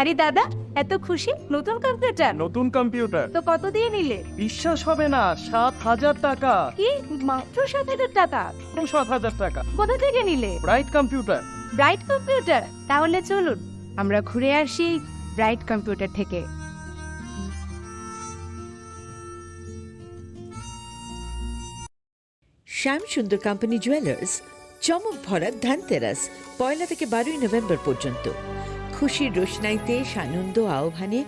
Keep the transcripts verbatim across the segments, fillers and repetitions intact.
আরে দাদা, এত খুশি? নতুন কম্পিউটার? নতুন কম্পিউটার। তো কত দিয়ে নিলে? বিশ্বাস হবে না, সাত হাজার টাকা। কি? মাত্র সাত হাজার টাকা? সাত হাজার টাকা। কোথা থেকে নিলে? Bright computer. Bright computer? তাহলে চলুন, আমরা ঘুরে আসি ব্রাইট কম্পিউটার থেকে। শ্যাম সুন্দর কোম্পানি জুয়েলার্স, চমক ভরা ধনতেরাস, পয়লা থেকে বারোই নভেম্বর পর্যন্ত। খুশির রোশনাইতে সানন্দ আহ্বানে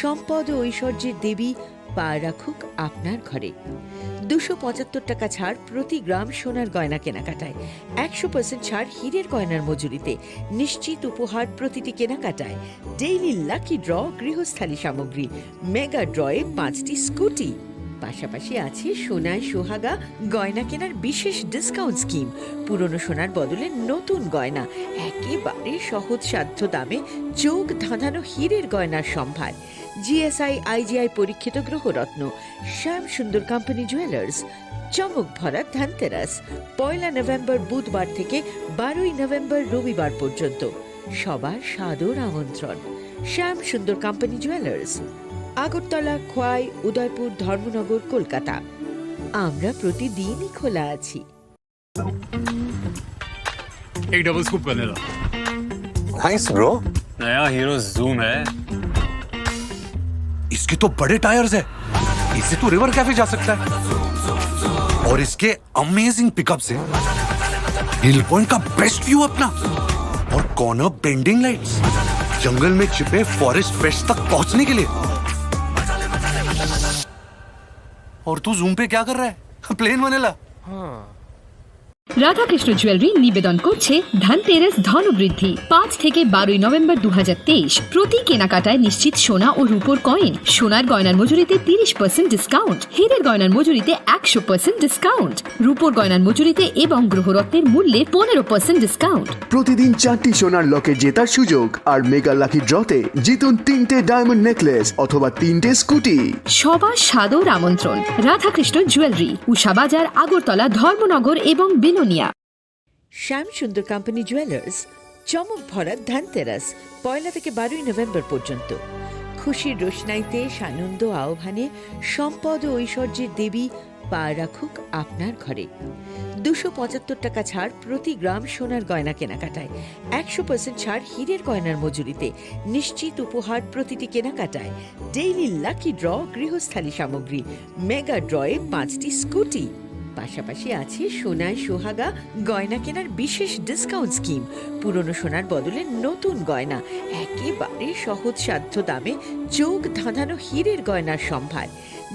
সম্পদ ও ঐশ্বর্যের দেবী পা রাখুক আপনার ঘরে। দুশো পঁচাত্তর টাকা ছাড় প্রতি গ্রাম সোনার গয়না কেনাকাটায়, একশো পার্সেন্ট ছাড় হীরের গয়নার মজুরিতে, নিশ্চিত উপহার প্রতিটি কেনাকাটায়, ডেইলি লাকি ড্র গৃহস্থালী সামগ্রী, মেগা ড্রয়ে পাঁচটি স্কুটি। পাশাপাশি আছে সোনায় সোহাগা গয়না কেনার বিশেষ ডিসকাউন্ট স্কিম। পুরনো সোনার বদলে নতুন গয়না একেবারে সহজসাধ্য দামে চোখ ধাঁধানো হীরের গয়নার সম্ভার। জিএসআই আইজিআই পরীক্ষিত গ্রহরত্ন। শ্যাম সুন্দর কোম্পানি জুয়েলার্স, চমক ভরা ধনতেরাস, পয়লা নভেম্বর বুধবার থেকে বারোই নভেম্বর রবিবার পর্যন্ত। সবার সাদর আমন্ত্রণ। শ্যাম সুন্দর কোম্পানি জুয়েলার্স, আগরতলা, খোয়াই, উদয়পুর, ধর্মনগর, কলকাতা। আমরা প্রতিদিনই খোলা আছি। एक डबल स्कूप कर लेना। Nice, bro। नया हीरो जूम है। इसके तो बड़े टायर्स है, इससे तो रिवर कैफे जा सकता है। और इसके अमेजिंग पिकअप से हिल पॉइंट का बेस्ट व्यू अपना और कॉर्नर बेंडिंग लाइट्स, जंगल में छिपे फॉरेस्ट फ्रेश तक पहुंचने के लिए। और तू जूम पे क्या कर रहा है? प्लेन बनेला। রাধাকৃষ্ণ জুয়েলারি নিবেদন করছে ধনতেরাস ধনবৃদ্ধি। পাঁচ থেকে বারোই নভেম্বর দু হাজার তেইশ। প্রতি কেনাকাটায় নিশ্চিত সোনা ও রূপোর কয়েন, সোনার গয়নার মজুরিতে তিরিশ পার্সেন্ট ডিসকাউন্ট, হীরের গয়নার মজুরিতে একশো পার্সেন্ট ডিসকাউন্ট, রূপোর গয়নার মজুরিতে এবং গ্রহরত্নের মূল্যে পনেরো পার্সেন্ট ডিসকাউন্ট। প্রতিদিন চারটি সোনার লকেট জেতার সুযোগ আর মেগা লাকি ড্রতে জিতুন তিনটে ডায়মন্ড নেকলেস অথবা তিনটে স্কুটি। সবার সাদর আমন্ত্রণ। রাধাকৃষ্ণ জুয়েলারি, উষা বাজার, আগরতলা, ধর্মনগর এবং বিলোনিয়া। শ্যাম সুন্দর কোম্পানি জুয়েলার্স, চমক ভরা ধনতেরাস, পয়লা থেকে বারোই নভেম্বর পর্যন্ত। খুশির রোশনাইতে সানন্দ আহ্বানে সম্পদ ও ঐশ্বর্যের দেবী পা রাখুক আপনার ঘরে। দুশো পঁচাত্তর টাকা ছাড় প্রতি গ্রাম সোনার গয়না কেনাকাটায়, একশো পার্সেন্ট ছাড় হীরের গয়নার মজুরিতে, নিশ্চিত উপহার প্রতিটি কেনাকাটায়, ডেইলি লাকি ড্র গৃহস্থালী সামগ্রী, মেগা ড্রয়ে পাঁচটি স্কুটি। পাশাপাশি আছে সোনায় সোহাগা গয়না কেনার বিশেষ ডিসকাউন্ট স্কিম। পুরনো সোনার বদলে নতুন গয়না একেবারে সহজসাধ্য দামে চোখ ধাঁধানো হীরের গয়নার সম্ভার।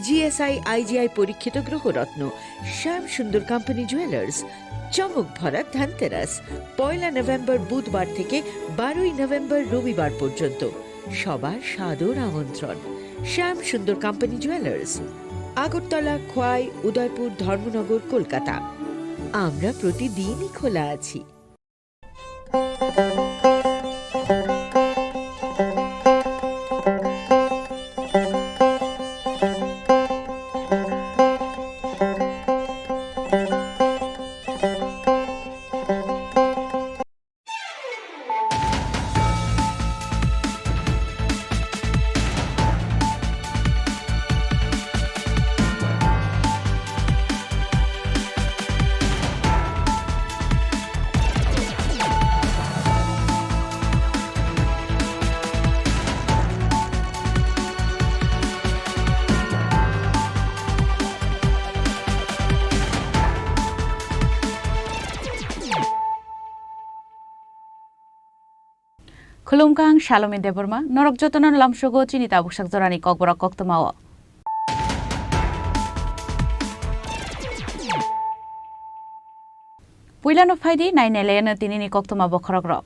জিএসআই আইজিআই পরীক্ষিত গ্রহরত্ন। শ্যাম সুন্দর কোম্পানি জুয়েলার্স, চমক ভরা ধনতেরাস, পয়লা নভেম্বর বুধবার থেকে বারোই নভেম্বর রবিবার পর্যন্ত। সবার সাদর আমন্ত্রণ। শ্যাম সুন্দর কোম্পানি জুয়েলার্স, আগরতলা, খোয়াই, উদয়পুর, ধর্মনগর, কলকাতা। আমরা প্রতিদিনই খোলা আছি। Khulumkha, ang Salomi Debbarma, norok jotono lamsogo chini tabuksak jorani kokborok koktwmao. Puilano phaidi, nainailayano tinini koktwma bokhorokrok.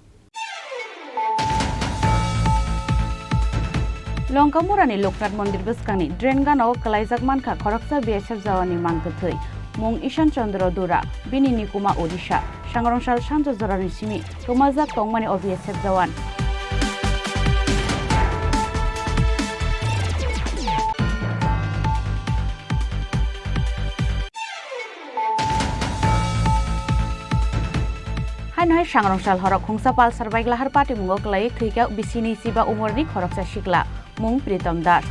Longkamurani Loknath Mondir bwskangni drain gana o kwlaijak mankha khoroksa B S F jawani mangkwthwi, mung Ishan Chandra Dura, bini nikuma Odisha. Sangrongsal sanjo jorani simi kwmajak tongmani o B S F jawan. Hai Sangrong sal horok khungsa Pulsar bike lahar patimungo kwlaiwi thwikha bisini chiba umorni khoroksa sikla, mung Pritom Das.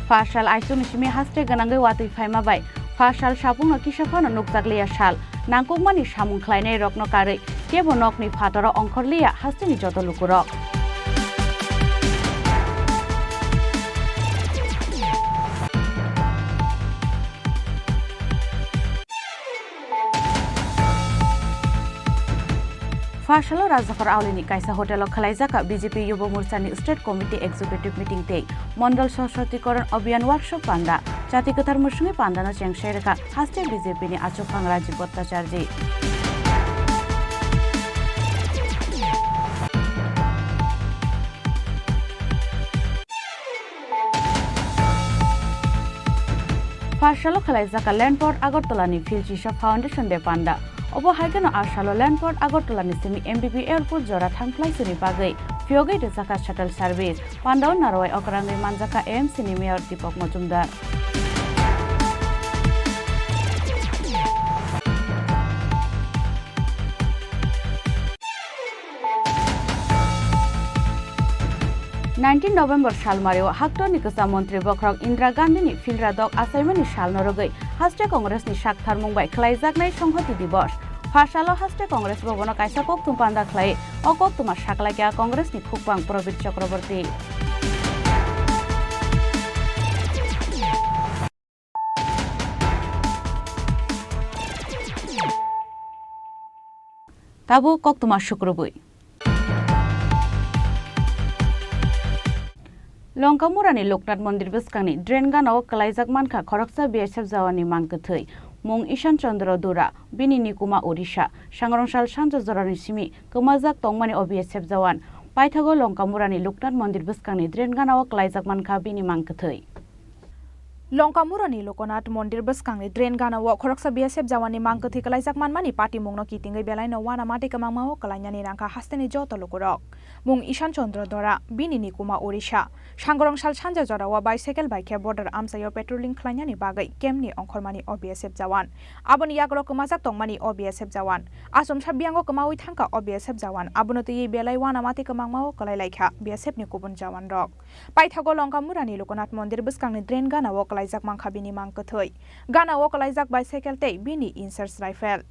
Phasal aisukni simi haste gwnangwi watwi phaima bai phasal sapungno kisa phano nukjakliya sal. Nangkukmani samung khlainairokno karwi kebo nokni phataro ongkhorliya hasteni joto lukurok. Phasalo Rajakhor Aulini kaisa hotelo khwlaijakha B J P Yubo Morchani State Committee Executive Meeting tei Mondol Sosotikoron Abhiyan Workshop panda. Chati kwthar mwswngwi pandano chengsai rwkha haste B J P ni achukphang Rajiv Bhattacharjee. Phasalo khwlaijakha Land Port Agartala ni Phil Chisa Foundation Day panda. Obo hai kheno a salo Land Port Agartala ni simi M B P Airport jora thangphlaisuni bagwi phiyogwi rwjakha shuttle service. Pandao narwai okrangwi manjakha A M C ni Mayor Deepak Majumdar. Nineteen November salmario haktorni kwcham montri bokhorok Indira Gandhini philra dok achaimani salno rwgwi haste Congressni saktharmung bai khwlaijaknai Songhoti Divas. Phasalo haste Congress Bhabono kaisa kokthum panda khlai o koktwma saklaikha Congressni khukpang Prabir Chakraborty. Tabuk koktwma sukrubwi. Longkamurani Loknath Mondir bwskangni drain ganao kwlaijak mankha khoroksa B S F jawani mang kwthwi, mung Ishan Chandra Dora, bini nikuma Odisha, Sangrongsal sanja jorani simi kwmajak tongmani o B S F jawan. Paithago Longkamurani Loknath Mondir bwskangni drain ganao kwlaijak mankha bini mang kwthwi. Longkamurani Loknath Mondir bwskangni drain ganao khoroksa B S F jawanni mang kwthwi kwlaijak manmani patimungno kitingwi belaino uanamati kwmangmao kwlainani nangkha hasteni joto lukurok. Mung Ishan Chandra Dora, bini nikuma Odisha. Sangrongsal sanja jorao bicycle bai khe border amchaio patrolling khlainani bagwi campni ongkhormani o B S F jawan. Aboni yagrok kwmajak tongmani o B S F jawan. Achomsa biyango kwmaui thangkha o B S F jawan. Abono twiwi belai uanamati kwmangmao kwlailaikha B S F ni kubun jawanrok. Paithago Longkamurani Loknath Mondir bwskangni drain ganao kwlaijak mankha bini mang kwthwi. Ganao kwlaijak bicycle tei bini inserts rifle.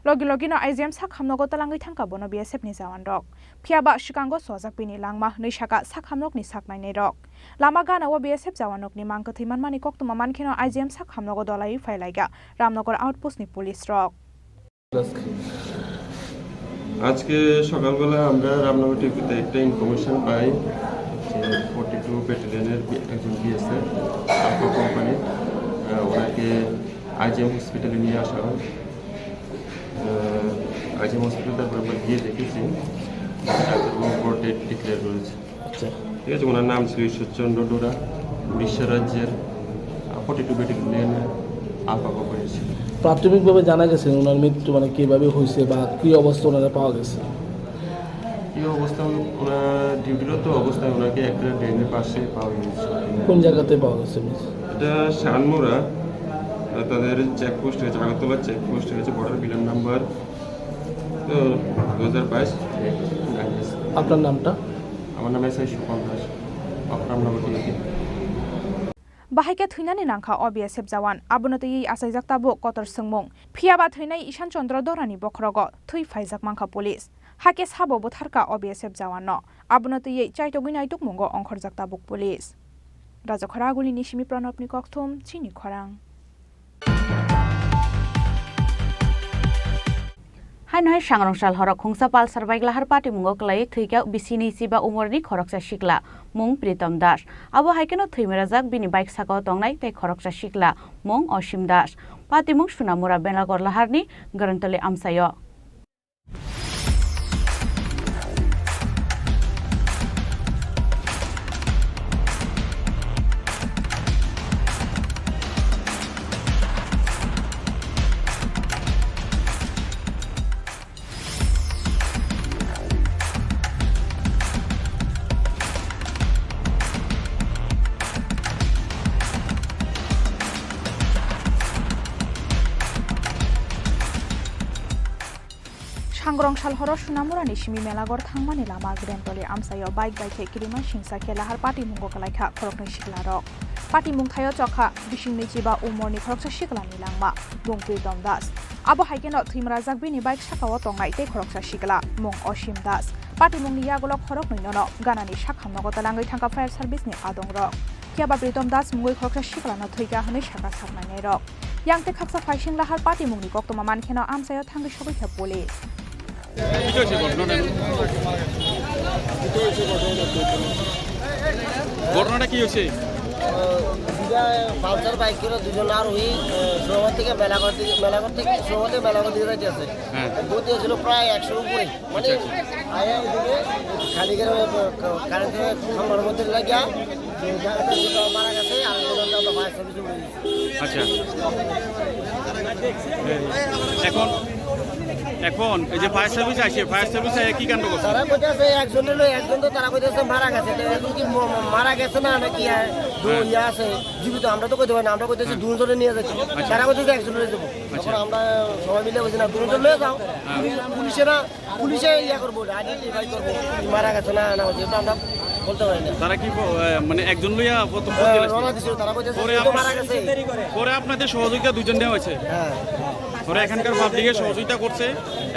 Logi logino I G M sak hamnogo twlangwi thangkha bono B S F ni jawanrok. Phiyaba swkango sojak bini langma hwnwi saka sak hamnokni sak nainairok. Lama ganao B S F jawanrokni mang kwthwi manmani koktwma mankheno I G M sak hamnogo dolaiwi phailaikha Ramnagar outpost ni police rok. আজকে সকালবেলা আমরা রামনগর টিভিতে একটা ইনফরমেশন পাই যে forty two ব্যাটালিয়নের বি-, একজন BSF alpha company, আহ, ওনাকে আইজিএম হসপিটালে নিয়ে আসা হয়। আহ, আইজিএম হসপিটাল, তারপর আমরা গিয়ে দেখেছি ডাক্তারবাবু ডেড ডিক্লেয়ার করেছে। আচ্ছা। ঠিক আছে, ওনার নাম ছিল ঈশ্বরচন্দ্র ডোরা, উড়িষ্যা রাজ্যের, আহ, ফর্টি টু ব্যাটালিয়নের আলফা কোম্পানির ছিল। প্রাথমিকভাবে জানা গেছে ওনার মৃত্যু মানে কিভাবে হয়েছে বা কি অবস্থা ওনারা পাওয়া গেছে? কি অবস্থা? ওনার ডিউটিরত অবস্থায় ওনাকে একটা ড্রেনের পাশে পাওয়া গেছে। কোন জায়গাতে পাওয়া গেছে? এটা শানমুরা, আহ, তাদের চেকপোস্ট হয়েছে, আগরতলা চেকপোস্ট হয়েছে, বর্ডার পিলার নাম্বার তো, দুই হাজার বাইশ। আপনার নামটা? আমার নাম SI Supan Das, of Ramnagar DSP. Bahai khe thwinani nangkha o B S F jawan, abono twiwi achaijak tabuk kotor swngmung. Phiyaba thwinai Ishan Chandra Dorani bokhorogo thwi phaijak mankha police. Hakhe sabo butharkha o B S F jawanno. Abono twiwi chaitogwi naitukmungo ongkhorjak tabuk police. Rajakhora Agulini simi Pranobni kokthum, chini khorang. Haino hai Sangrongsal horok khungsa Pulsar bike lahar patimungo kwlaiwi thwikha bisini chiba umorni khoroksa sikla, mung Pritom Das. Abo hai kheno thwimrajak bini bike sakao tongnai tei khoroksa sikla, mung Osim Das. Patimung Sunamura Benagor laharni Garantoli amchaio. Rongchal horo Sunamurani simi Melagor thangmani lama Grentoli amchaio bike bai khe kirima singsa khe lahar patimungo kwlaikha khoroknwi siklarok. Patimung thaio chokha bisingni chiba umorni khoroksa siklani langma, mung Pritom Das. Abo hai kheno thwimrajak bini bike sakao tongnai tei khoroksa sikla, mung Osim Das. Patimungni yagulo khoroknwi nono ganani sakham nogo twlangwi thangkha fire service ni adongrok. Phiya ba Pritom Das mungwi khoroksa siklano thwikha hwnwi sakha saknainairok. Yang tei khaksa phaising lahar patimungni koktwma mankheno amchaio thangwi sogwi kha police. কি হয়েছে ঘটনাটা? ঘটনাটা কি হয়েছে? দুইটা Pulsar bike করে দুজন আরোহী, আহ, সোনাবাদ থেকে মেলাঘর দিকে, মেলাঘর থেকে, সোনাবাদ থেকে মেলাঘর দিকে যাইতে আছে। হ্যাঁ। গতি হয়েছিল প্রায় একশোর উপরে। মানে, আচ্ছা, আচ্ছা। আয়া এদিকে খালি করে, আহ, কারেন্টের খাম্বার মধ্যে লাগিয়া, যে জায়গাটা দুটো মারা গেছে, আর দুটো তো ফায়ার সার্ভিসে উঠে গেছে। আচ্ছা। এখন, এখন এই যে ফায়ার সার্ভিস আসে, ফায়ার সার্ভিস আইয়া কি কাণ্ড করছে? তারা কইতেছে একজন হলো, একজন তো তারা কইতেছে মারা গেছে। তো এখন কি ম-, ম-, মারা গেছে না নাকি, আহ, দু-, হ্যাঁ। ইয়ে আছে, জীবিত? আমরা তো কইতে পারি না, আমরা কইতেছি হ্যাঁ। দুজনে নিয়ে যাচ্ছি। আচ্ছা। তারা কইতেছে একজন হয়ে যাবো। আচ্ছা। তখন আমরা সবাই মিলে বলছি, "না, দুজন লয়ে যাও।" হ্যাঁ। পুলিশ, পুলিশে না, পুলিশে ইয়ে করবো, আইডেন্টিফাই করবো, কি মারা গেছে না, না হয়েছে, এটা আমরা বলতে পারি না। তারা কি ব-, এ, মানে একজন লইয়া প্রথম হ্যাঁ, পথে গেছে? রওনা দিছিল, তারা কইতেছে, পরে "কেউ তো আপনার, মারা গেছে।" পরে আপনাদের সহযোগিতা দুইজন নেওয়া হয়েছে? হ্যাঁ। পরে এখানকার পাবলিকের সহযোগিতা করছে,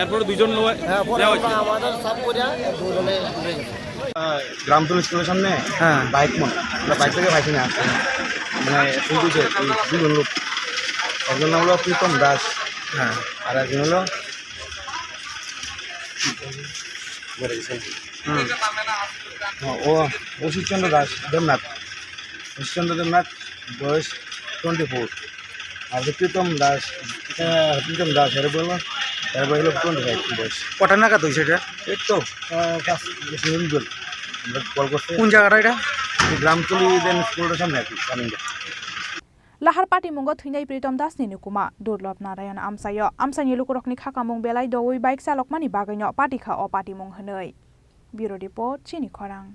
এরপরে দুইজন লওয়া-, হ্যাঁ, পরে নেওয়া আমরা হয়েছে। আমাদের সাফ করে দুজনে উঠে গেছে। আহ, গ্রামতলী স্কুলের সামনে হ্যাঁ। বাইক মনে, আমরা বাইক থেকে বাইক নিয়ে আসছি। মানে, শুনতেছে এই দুজন লোক, একজন নাম হলো প্রীতম দাস, হ্যাঁ। আর একজন হলো হুম। ও, অসিত চন্দ্র দাস দেবনাথ। অসিত চন্দ্র দেবনাথ, বয়স টোয়েন্টি ফোর। আর যে প্রীতম দাস, আহ, প্রীতম দাস, এর বয়স, এর বয়স হলো টোয়েন্টি ফাইভ বয়স। কটা নাগাদ হয়েছে এটা? এই তো, আহ, পাঁচ, দশ মিনিট হলো। আমরা কল করতে। কোন জায়গাটা এটা? এই গ্রামতলী দেন স্কুলটার সামনে আর কি, running. Lahar patimungo thwinai Pritom Das ni nukuma Durlob Narayan amchaio amchaini lukurokni khakamung belai doui bike chalokmani bagwino patikha o patimung hwnwi. Bureau Report, Chini Khorang.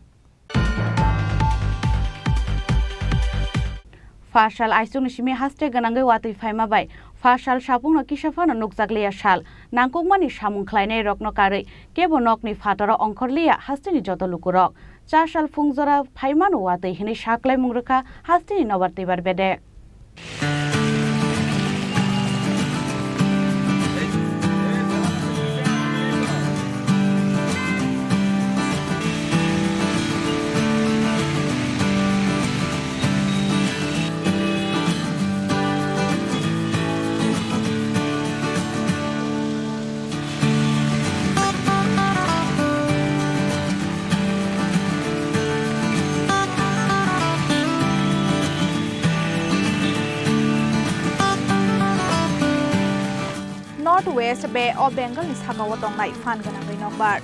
Phasal aisukni simi haste gwnangwi watwi phaima bai phasal sapungno kisa phano nukjakliya sal. Nangkukmani samung khlainairokno karwi kebo nokni phataro ongkhorliya hasteni joto lukurok. Chasal phungjora phaimano watwi hwnwi saklaimung rwkha hasteni nobar twibar bedek. North West Bay of Bengal ni sakao tongnai phan gwnangwi nokbar.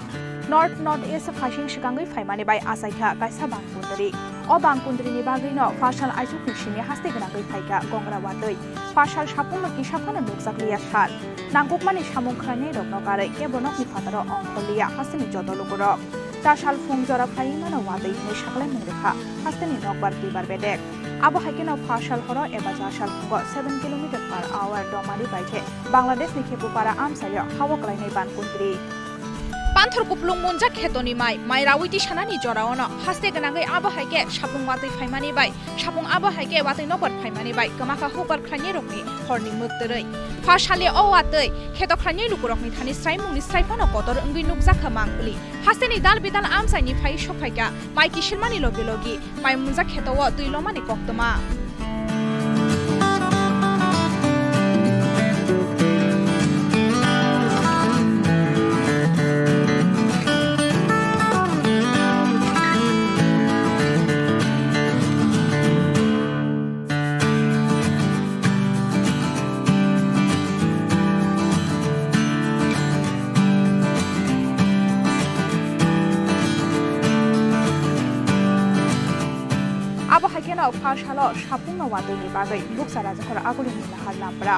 North North East phaising swkangwi phaimani bai achaikha kaisa bangkundri. O bangkundri ni bagwi no phasal aisuk ni simi haste gwnangwi phaikha gongra watwi. Phasal sapungno kisa phano nukjakliya sal. Nangkukmani samung khlainairokno karwi kebo nokni phataro ongkhorliya hasteni joto lukurok. Chasal phung jora phaimano watwi hwnwi saklaimung rwkha hasteni nokbar twibar bedek. Abo hai kheno phasal horo eba chasal phungo seven kilometer per hour domari bai khe Bangladesh ni Khepupara amchaio hao klainai ban kuntri. Panthor kuplung munjak khetoni mai, mai rawi tisanani joraono haste gwnangwi abo hai khe sapung watwi phaimani bai, sapung abo hai khe watwi nokbar phaimani bai kwmakha hukbar khlainairokni horni mwktwrwi. Phasali o watwi kheto khlainai lukurokni thani sraimungni srai phano kotor wngwi nukjakha mangpili. Hasteni dal bidal amchaini phai sokphaikha mai kisilmani logi logi. Mai munjak kheto o twi lomani koktwma. Abo hai kheno phasalo sapungno watwini bagwi bukcha Rajakhor Agulini lahar lampra.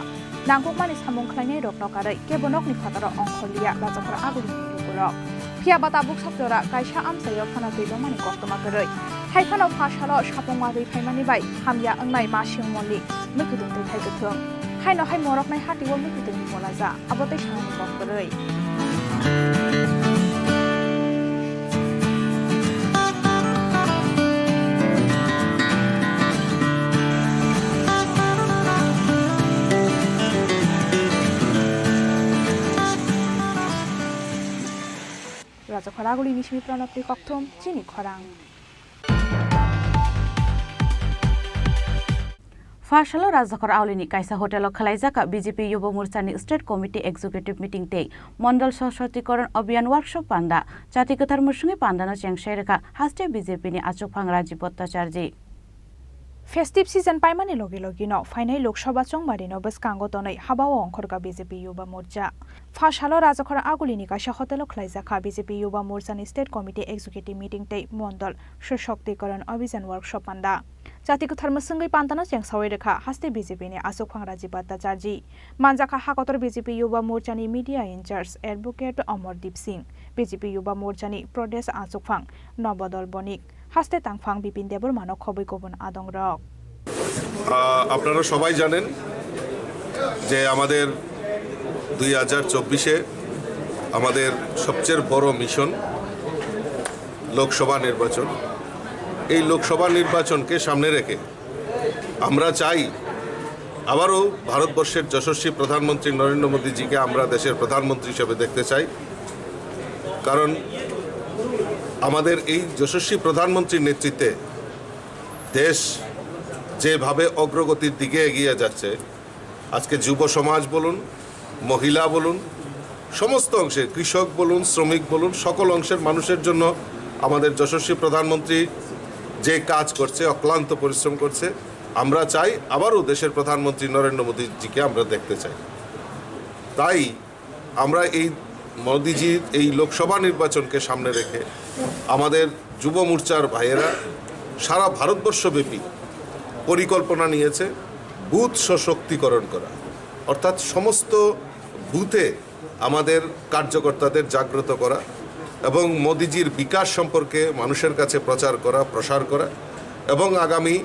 Nangkukmani samung khlainairokno karwi kebo nokni phataro ongkhorliya Rajakhor Agulini lukurok. Phiya ba tabuk sak jora kaisa amchaio phano twi lomani koktwma kwrwi. Hai phano phasalo sapung watwi phaimani bai hamya wngnai Masing Molli mwkhwtwng twi thai kwthwng. Haino hai moroknai hatio mwkhwtwngni molaja, abo tei sanani kok kwrwi. Rajakhor Aguli ni simi Pranab tei Kokthum chini khorang. Pha salo Rajakhor Aguli ni kaisa hotel o khwlaijak B J P Yuba Morcha ni State Committee Executive Meeting tei Mondol Sashotikoron Abhiyan Workshop panda. Jati kwthar mwswngwi pandano chengsai rwkha haste B J P ni achukphang Rajiv Bhattacharjee. Festive season paimani logi logi no phainai Lok Sabha chongmari no bwskango tonwi habao ongkhorkha B J P Yuba Morcha. Pha salo Rajakhor Aguli ni kaisa hotel o khwlaijakha B J P Yuba Morcha ni State Committee Executive Meeting tei Mondol Sashotikoron Abhiyan Workshop panda. Jati kwthar mwswngwi pandano chengsawi rwkha haste B J P ni achukphang Rajiv Bhattacharjee. Manjakha hakotor B J P Yuba Morcha ni Media in Charge Advocate Omordeep Singh, B J P Yuba Morcha ni Pradesh achukphang Nobodol Bonik, haste tangphang Bipin Debbarma no khobwi kubun adongrok. আহ, আপনারা সবাই জানেন যে আমাদের দুই হাজার চব্বিশে আমাদের সবচেয়ে বড় মিশন লোকসভা নির্বাচন। এই লোকসভা নির্বাচনকে সামনে রেখে আমরা চাই আবারও ভারতবর্ষের যশস্বী প্রধানমন্ত্রী নরেন্দ্র মোদীজিকে আমরা দেশের প্রধানমন্ত্রী হিসেবে দেখতে চাই। কারণ আমাদের এই যশস্বী প্রধাধানমন্ত্রীর নেতৃত্বে দেশ যেভাবে অগ্রগতির দিকে এগিয়ে যাচ্ছে, আজকে যুব সমাজ বলুন, মহিলা বলুন, সমস্ত অংশে, কৃষক বলুন, শ্রমিক বলুন, সকল অংশের মানুষের জন্য আমাদের যশস্বী প্রধানমন্ত্রী যে কাজ করছে, অক্লান্ত পরিশ্রম করছে, আমরা চাই আবারও দেশের প্রধানমন্ত্রী নরেন্দ্র মোদীজিকে আমরা দেখতে চাই। তাই আমরা এই মোদিজির এই লোকসভা নির্বাচনকে সামনে রেখে আমাদের যুব মোর্চার ভাইয়েরা সারা ভারতবর্ষব্যাপী পরিকল্পনা নিয়েছে বুথ সশক্তিকরণ করা, অর্থাৎ সমস্ত বুথে আমাদের কার্যকর্তাদের জাগ্রত করা এবং মোদিজির বিকাশ সম্পর্কে মানুষের কাছে প্রচার করা, প্রসার করা এবং আগামী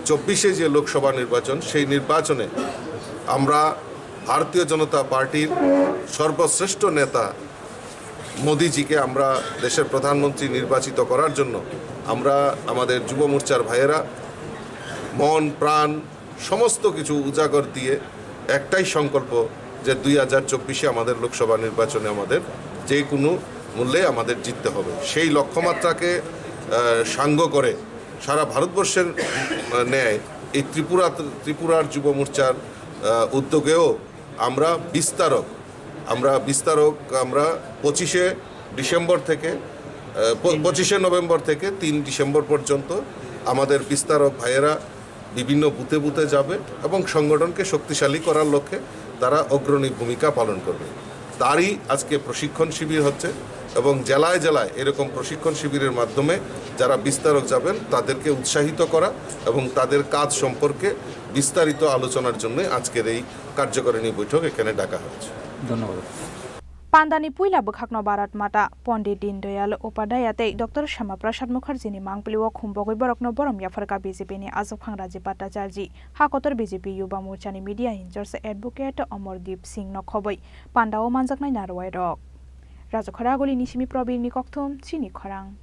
চব্বিশে যে লোকসভা নির্বাচন, সেই নির্বাচনে আমরা ভারতীয় জনতা পার্টির সর্বশ্রেষ্ঠ নেতা মোদিজিকে আমরা দেশের প্রধানমন্ত্রী নির্বাচিত করার জন্য আমরা আমাদের যুব মোর্চার ভাইয়েরা মন, প্রাণ, সমস্ত কিছু উজাগর দিয়ে একটাই সংকল্প যে দুই হাজার চব্বিশে আমাদের লোকসভা নির্বাচনে আমাদের যে কোনো মূল্যে আমাদের জিততে হবে। সেই লক্ষ্যমাত্রাকে, আহ, সাঙ্গ করে সারা ভারতবর্ষের, আহ, ন্যায় এই ত্রিপুরা, ত্রিপুরার যুব মোর্চার, আহ, উদ্যোগেও আমরা বিস্তারক, আমরা বিস্তারক, আমরা পঁচিশে ডিসেম্বর থেকে, আহ, প-, পঁচিশে নভেম্বর থেকে তিন ডিসেম্বর পর্যন্ত আমাদের বিস্তারক ভাইয়েরা বিভিন্ন বুথে বুথে যাবে এবং সংগঠনকে শক্তিশালী করার লক্ষ্যে তারা অগ্রণী ভূমিকা পালন করবে। তারই আজকে প্রশিক্ষণ শিবির হচ্ছে এবং জেলায় জেলায় এরকম প্রশিক্ষণ শিবিরের মাধ্যমে যারা বিস্তারক যাবেন তাদেরকে উৎসাহিত করা এবং তাদের কাজ সম্পর্কে বিস্তারিত আলোচনার জন্য আজকের এই কার্যকারিণী বৈঠক এখানে ডাকা হয়েছে। ধন্যবাদ। Pandani puila bwkhakno Bharat Mata, Pondit Dindayal Upadhyaya tei Doctor Shyama Prasad Mukherjee ni mangpili o khumbogwi borokno borom yapharkha B J P ni achukphang Rajiv Bhattacharjee, ha kotor B J P Yuba Morcha ni Media in Charge Advocate Omordeep Singh no khobwi panda o manjaknai narwai rok. Rajakhor Aguli ni simi Probir ni Kokthum chini khorang.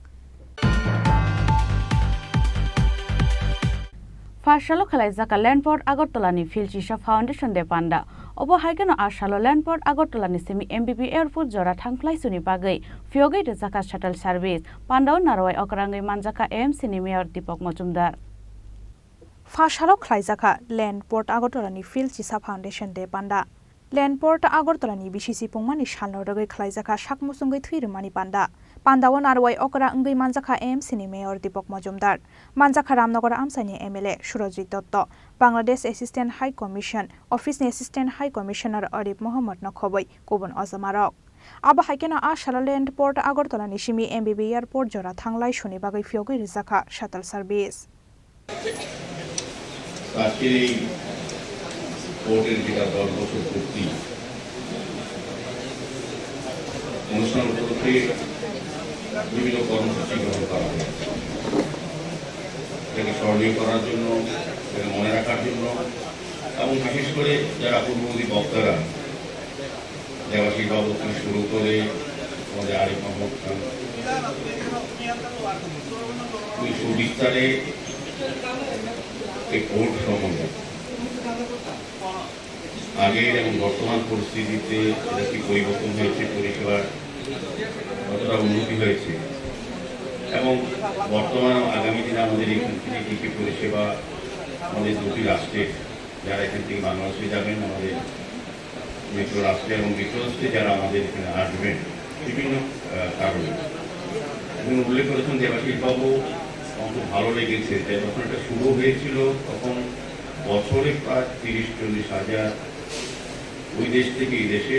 Pha salo khwlaijak Land Port Agartala ni Phil Chisa Foundation Day panda. Obo hai kheno a salo Land Port Agartala ni simi M B B Airport jora thangphlai suni bagwi phiyogwi rwjakha shuttle service. Panda o narwai okrangwi manjakha A M C ni Mayor Deepak Majumdar. Pha salo khwlaijakha Land Port Agartala ni Phil Chisa Foundation Day panda. Land Port Agartala ni B C C pungmani salno rwgwi khwlaijakha sak muchungwi thwi rwmani panda. Panda o narwai okra wngwi manjakha A M C ni Mayor Deepak Majumdar, manjakha Ramnagar amchaini M L A Surajit Dotto, Bangladesh Assistant High Commission Office ni Assistant High Commissioner Arif Mohammad no khobwi kubun ojamarok. Abo hai kheno a salo Land Port Agartala ni simi M B B Airport jora thanglai suni bagwi phiyogwi rwjakha shuttle service. আজকের এই কোর্টের যেটা দশ বছর পূর্তি অনুষ্ঠান উপলক্ষে বিভিন্ন কর্মসূচি গ্রহণ করা হয়েছে। এটাকে স্মরণীয় করার জন্য, এটাকে মনে রাখার জন্য এবং বিশেষ করে যারা পূর্ববর্তী বক্তারা, দেবাশিস বাবু থেকে শুরু করে আমাদের আরিফ মাহমুদ খান, উনি সুবিস্তারে এই কোর্ট সম্বন্ধে আগের এবং বর্তমান পরিস্থিতিতে এটা কি পরিবর্তন হয়েছে, পরিষেবার কতটা উন্নতি হয়েছে এবং বর্তমান ও আগামী দিনে আমাদের এখান থেকে কি কি পরিষেবা আমাদের দুটি রাষ্ট্রের, যারা এখান থেকে বাংলাদেশে যাবেন, আমাদের মিত্র রাষ্ট্রে এবং মিত্র রাষ্ট্রে যারা আমাদের এখানে আসবেন বিভিন্ন, আহ, কারণে। এবং উল্লেখ করেছেন দেবাশিস বাবু, আমার খুব ভালো লেগেছে যে যখন এটা শুরু হয়েছিল তখন বছরে প্রায় তিরিশ চল্লিশ হাজার ওই দেশ থেকে এই দেশে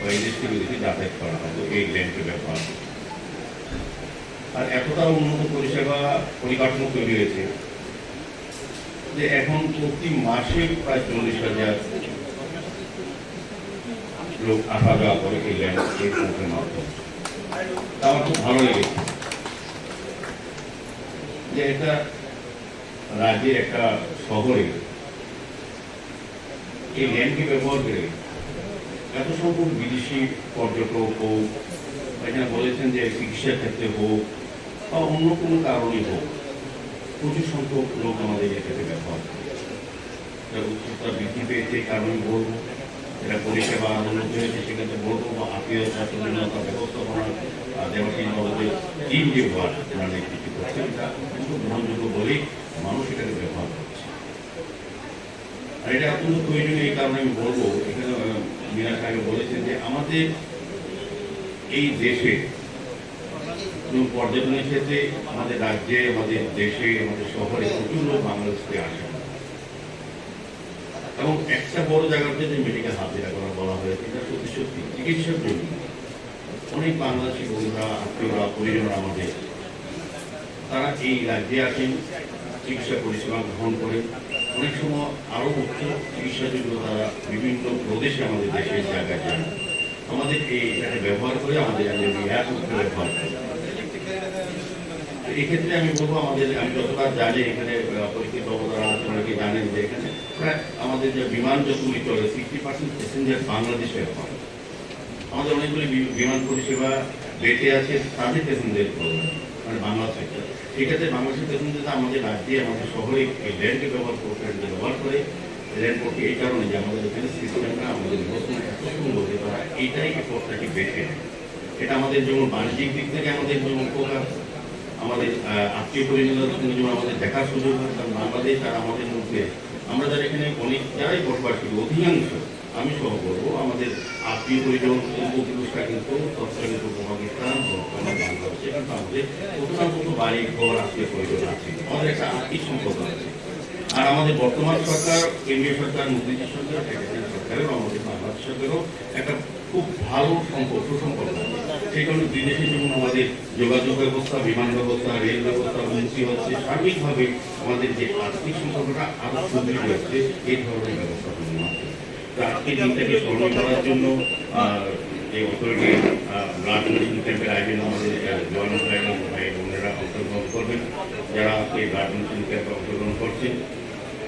বা এই দেশ থেকে ওই দেশে যাতায়াত করা হতো এই লেনকে ব্যবহার করে। আর এতটা উন্নত পরিষেবা পরিকাঠামো তৈরি হয়েছে যে এখন প্রতি মাসে প্রায় চল্লিশ হাজার লোক আসা যাওয়া করে এই লেন এয়ারপোর্টের মাধ্যমে। তা আমার খুব ভালো লেগেছে যে একটা রাজ্যের একটা শহরে এই লেনকে ব্যবহার করে এত সংখ্যক বিদেশি পর্যটক হোক, বা এখানে বলেছেন যে চিকিৎসা ক্ষেত্রে হোক বা অন্য কোনো কারণে হোক, প্রচুর সংখ্যক লোক আমাদের এটাকে ব্যবহার করে। এটা উৎসুকতা বৃদ্ধি পেয়েছে, এই কারণে বলবো। এটা পরিষেবা আরো উন্নতি হয়েছে, সেক্ষেত্রে বলবো বা আত্মীয় স্বজনতা ব্যবস্থাপনা, আহ, দেবাশিস বাবুদের টিম যে ওয়ার্ক, ওনারা নেতৃত্ব করছে, এটা খুব গ্রহণযোগ্য বলেই মানুষ এটাকে ব্যবহার করছে। আর এটা অত্যন্ত প্রয়োজনীয়, এই কারণে আমি বলবো, এখানে, আহ, মিনা সাহেব বলেছেন যে আমাদের এই দেশে এবং পর্যটনের ক্ষেত্রে আমাদের রাজ্যে, আমাদের দেশে, আমাদের শহরে প্রচুর লোক বাংলাদেশ থেকে আসে। এবং একটা বড় জায়গাতে যে মেডিকেল হাব যেটা করা বলা হয়েছে, এটা সত্যি সত্যি চিকিৎসার জন্য অনেক বাংলাদেশি বন্ধুরা, আত্মীয়রা, পরিজনরা আমাদের, তারা এই রাজ্যে আসেন, চিকিৎসা পরিষেবা গ্রহণ করেন। অনেক সময় আরও উচ্চ চিকিৎসার জন্য তারা বিভিন্ন প্রদেশে আমাদের দেশের জায়গায় যান। আমাদের এই, এটাকে ব্যবহার করে আমাদের এমবিবিএস ব্যবহার করে। তো এই ক্ষেত্রে আমি বলবো, আমাদের, আমি যতটা জানি এখানে, আহ, পরিচিত বাবু তারা আছেন, অনেকে জানেন যে এখানে প্রায় আমাদের যে বিমান যতগুলি চলে, সিক্সটি পার্সেন্ট প্যাসেঞ্জার বাংলাদেশে এখন। আমাদের অনেকগুলি বি-, বিমান পরিষেবা বেঁচে আছে, তাদের প্যাসেঞ্জার প্রবলেম, মানে বাংলা সেক্টর। সেক্ষেত্রে বাংলাদেশের প্যাসেঞ্জার আমাদের রাজ্যে, আমাদের শহরে এই লেনকে ব্যবহার করতে, ব্যবহার করে লেন করতে এই কারণে যে আমাদের এখানে সিস্টেমটা আমাদের নিবন্ধন এত সুন্দর যে তারা এইটাই এই পথটাকে বেছে নেয়। এটা আমাদের যেমন বাণিজ্যিক দিক থেকে আমাদের জন্য উপকার, আমাদের, আহ, আত্মীয় পরিজনদের সঙ্গে যেমন আমাদের দেখার সুযোগ হয়, কারণ বাংলাদেশ আর আমাদের মধ্যে আমরা যারা এখানে অনেক যারাই বসবাস করি, অধিকাংশ আমি সহ বলবো, আমাদের আত্মীয় পরিজন, বন্ধু পুরস্কার কিন্তু তৎকালীন পূর্ব পাকিস্তান, বর্তমান বাংলাদেশে কিন্তু আমাদের কোথাও না কোথাও বাড়ি ঘর, আত্মীয় পরিজন আছে, আমাদের একটা আত্মিক সম্পর্ক আছে। আর আমাদের বর্তমান সরকার, কেন্দ্রীয় সরকার, মোদীজির সরকার, সেখানে সরকারেরও আমাদের বাংলাদেশ সরকারও একটা খুব ভালো সম্পর্ক, সুসম্পর্ক আছে। সেই কারণে দুই দেশের যেমন আমাদের যোগাযোগ ব্যবস্থা, বিমান ব্যবস্থা, রেল ব্যবস্থা উন্নতি হচ্ছে, সার্বিকভাবে আমাদের যে আর্থিক সম্পর্কটা আরো সুদৃঢ় হচ্ছে এই ধরনের ব্যবস্থাপনার মাধ্যমে। তো আজকে দিনটাকে স্মরণ করার জন্য, আহ, এই অথরিটি, আহ, ব্লাড ডোনেশন ক্যাম্পের আয়োজনে আমাদের, আহ, জওয়ান ভাই এবং ভাই বোনেরা অংশগ্রহণ করবেন, যারা আজকে ব্লাড ডোনেশন ক্যাম্পে অংশগ্রহণ করছেন।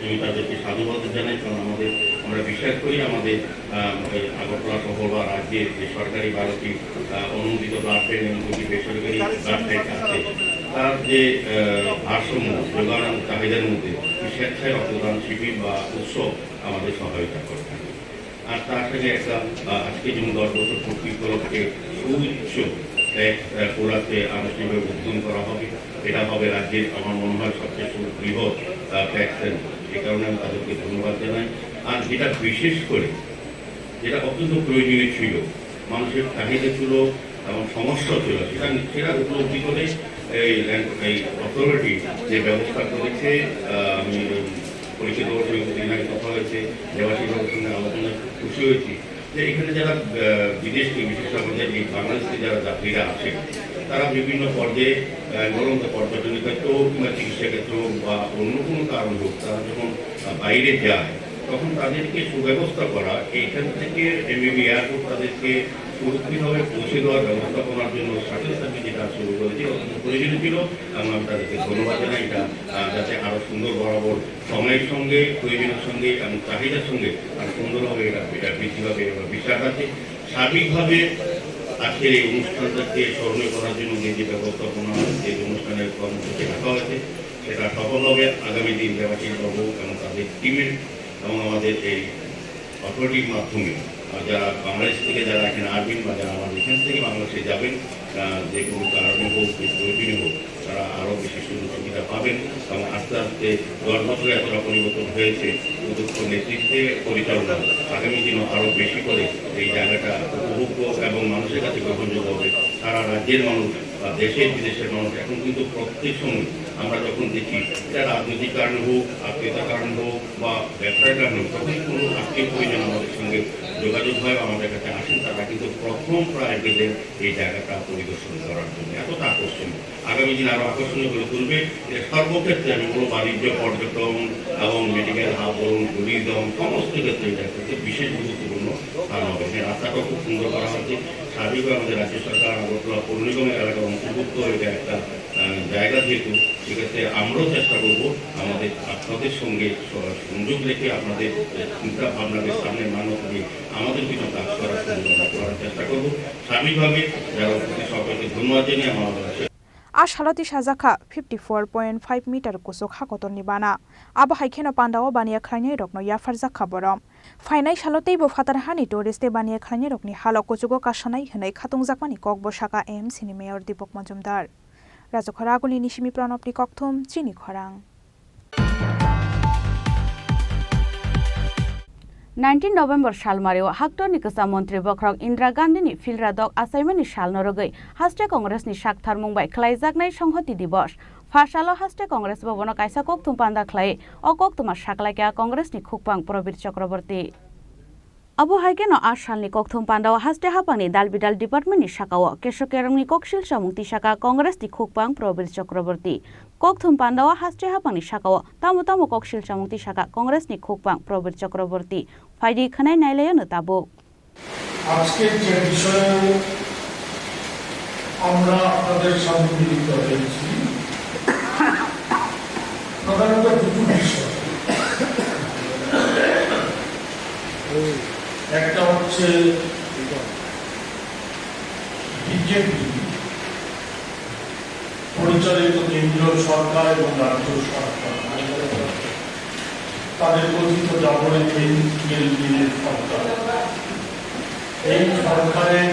আমি তাদেরকে সাধুবাদ জানাই, কারণ আমাদের, আমরা বিশ্বাস করি আমাদের, আহ, এই আগরতলা শহর বা রাজ্যে যে সরকারি বারোটি, আহ, অনুমোদিত ব্লাড ব্যাংক এবং দুটি বেসরকারি ব্লাড ব্যাংক আছে, তার যে, আহ, ভারসাম্য, যোগান এবং চাহিদার মধ্যে স্বেচ্ছায় রক্তদান শিবির বা উৎসব আমাদের সহায়তা করে থাকে। আর তার সঙ্গে একটা, আহ, আজকে যেমন দশ বছর পূর্তি উপলক্ষে সুউচ্চ এক, আহ, কোলাতে আনুষ্ঠানিকভাবে উদ্বোধন করা হবে। এটা হবে রাজ্যের, আমার মনে হয়, সবচেয়ে সুবৃহৎ, আহ, ট্যাক্স সেন্টার। এ কারণে আমি তাদেরকে ধন্যবাদ জানাই। আর যেটা বিশেষ করে, যেটা অত্যন্ত প্রয়োজনীয় ছিল, মানুষের চাহিদা ছিল এবং সমস্যা ছিল, সেটা, সেটা উপলব্ধি করে এই ল্যান্ড, এই অথরিটি যে ব্যবস্থা করেছে, আহ, আমি পরিচিত বসে কথা হয়েছে, দেবাশিস বাবুর সঙ্গে আলোচনায় খুব খুশি হয়েছি। যে এখানে যারা, আহ, বিদেশ থেকে, বিশেষ করে আমাদের এই বাংলাদেশ থেকে যারা যাত্রীরা আসে, তারা বিভিন্ন পর্যায়ে, আহ, বরং পর্যটনের ক্ষেত্রে হোক কিংবা চিকিৎসা ক্ষেত্রে হোক বা অন্য কোনো কারণ হোক, তারা যখন, আহ, বাইরে যায়, তখন তাদেরকে সুব্যবস্থা করা, এইখান থেকে এমবিবি এয়ারপোর্ট তাদেরকে সুরক্ষিতভাবে পৌঁছে দেওয়ার ব্যবস্থাপনার জন্য শাটল সার্ভিস যেটা শুরু করেছে, অত্যন্ত প্রয়োজনীয় ছিল এবং আমি তাদেরকে ধন্যবাদ জানাই। এটা, আহ, যাতে আরও সুন্দর বরাবর সময়ের সঙ্গে, প্রয়োজনের সঙ্গে এবং চাহিদার সঙ্গে আর সুন্দরভাবে এটা, এটা বৃদ্ধি পাবে, আমরা বিশ্বাস আছে। সার্বিকভাবে আজকের এই অনুষ্ঠানটাকে স্মরণীয় করার জন্য যে যে ব্যবস্থাপনা, যে অনুষ্ঠানের কর্মসূচি রাখা হয়েছে, সেটা সফল হবে। আগামী দিন দেবাশিস বাবু এবং তাদের টিমের এবং আমাদের এই অথরিটির মাধ্যমে, আহ, যারা বাংলাদেশ থেকে যারা এখানে আসবেন বা যারা আমাদের এখান থেকে বাংলাদেশে যাবেন, আহ, যে কোনো কারণে হোক, যে প্রয়োজনে হোক, তারা আরও বেশি সুযোগ সুবিধা পাবেন এবং আস্তে আস্তে দশ বছরে এতটা পরিবর্তন হয়েছে সুদক্ষ নেতৃত্বে পরিচালনা, আগামী দিনও আরও বেশি করে এই জায়গাটা উপভোগ্য এবং মানুষের কাছে গ্রহণযোগ্য হবে। সারা রাজ্যের মানুষ বা দেশের বিদেশের মানুষ এখন কিন্তু প্রত্যেক সময় আমরা যখন দেখি, এটা রাজনৈতিক কারণে হোক, আত্মীয়তার কারণে হোক বা ব্যবসার কারণে হোক, যখন কোনো আত্মীয় পরিজন আমাদের সঙ্গে যোগাযোগ হয় বা আমাদের কাছে আসেন, তারা কিন্তু প্রথম প্রায়োরিটি দেন এই জায়গাটা পরিদর্শন করার জন্য। এতটা আকর্ষণীয়, আগামী দিন আরো আকর্ষণীয় করে তুলবে। এটা সর্বক্ষেত্রে আমি বলবো, বাণিজ্য, পর্যটন এবং মেডিকেল হাব বলুন, ট্যুরিজম, সমস্ত ক্ষেত্রে এটা একটা বিশেষ গুরুত্বপূর্ণ স্থান হবে। এখানে রাস্তাটাও খুব সুন্দর করা হয়েছে। সার্বিকভাবে আমাদের রাজ্য সরকার আগরতলা পৌর নিগমের এলাকার অন্তর্ভুক্ত এটা একটা, আহ, জায়গা, যেহেতু সেক্ষেত্রে আমরাও চেষ্টা করব আমাদের, আপনাদের সঙ্গে স-, সংযোগ রেখে আপনাদের চিন্তা ভাবনাকে সামনে মানব নিয়ে আমাদের কিছু কাজ করার সুযোগ আমরা করার চেষ্টা করব। সার্বিকভাবে যারা উপস্থিত, সকলকে ধন্যবাদ জানিয়ে আমার কথা শেষ। A salo tisajak kha fifty four point five meter kuchuk ha kotorni bana. Abo hai kheno pandao baniya khlainairokno yapharjak kha borok. Phainai salo teibo phatar hani tourist tei baniya khlainairokni halo kuchugo kasanai hwnwi khatungjakmani kokbo sakha A M C ni mayor Deepak Majumdar. Rajakhora Agulini simi Pranobni kokthum, chini khorang. Nineteen November salmario haktorni kwcham montri bokhorok Indira Gandhini philra dok achaimani salno rwgwi haste Congressni saktharmung bai khlaijaknai Songhoti Dibos. Pha salo haste Congress bobono kaisa kokthum panda khlai, o koktwma saklaikha Congressni khukpang Probir Chakraborty. Abo hai kheno a salni kokthum pandao haste haphangni dal bidal departmentni sakao keso kerongni koksil chamung tisakha Congressni khukpang Probir Chakraborty. Kokthum pandao haste haphangni sakao tamo tamo koksil chamung tisakha Congressni khukpang Probir Chakraborty. Phaidi khwnai nailaiyano tabuk. আজকে যে বিষয়ে আমরা আপনাদের সামনে মিলিত হয়েছি, প্রধানত দুটো বিষয়। একটা হচ্ছে বিজেপি পরিচালিত কেন্দ্রীয় সরকার এবং রাজ্য সরকার, তাদের কথিত ডাবল ইঞ্জিনের সরকার, এই সরকারের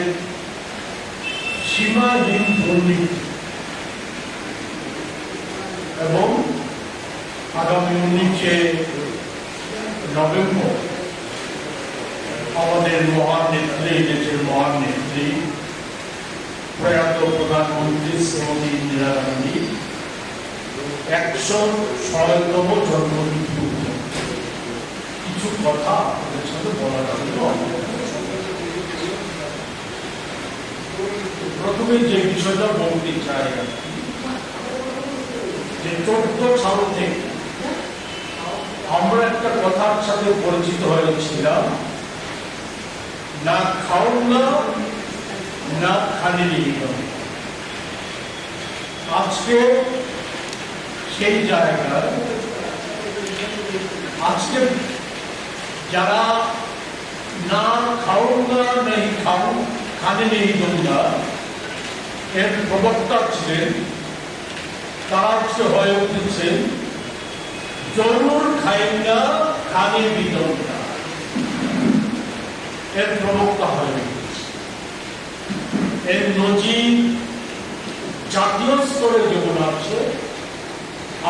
সীমাহীন দুর্নীতি এবং আগামী উনিশে নভেম্বর আমাদের মহান নেত্রী, দেশের মহান নেত্রী প্রয়াত প্রধানমন্ত্রী শ্রীমতী ইন্দিরা গান্ধী একশো ছয়তম জন্মতিথি উপলক্ষে কিছু কথা আপনাদের সাথে বলার জন্য অনুরোধ করছি। প্রথমে যে বিষয়টা বলতে চাই আর কি, যে চোদ্দ সাল থেকে আমরা একটা কথার সাথে পরিচিত হয়েছিলাম, না খাউঙ্গা, না খানে নেহি দুঙ্গা। আজকে সেই জায়গায় আজকে যারা না খাউঙ্গা নেহি খাউ, খানে নেহি দুঙ্গা এর প্রবক্তা ছিলেন, তারা আজকে হয়ে উঠেছেন জরুর খায়েঙ্গা খানে ভি দুঙ্গা এর প্রবক্তা হয়ে উঠেছে। এর নজির জাতীয় স্তরে যেমন আছে,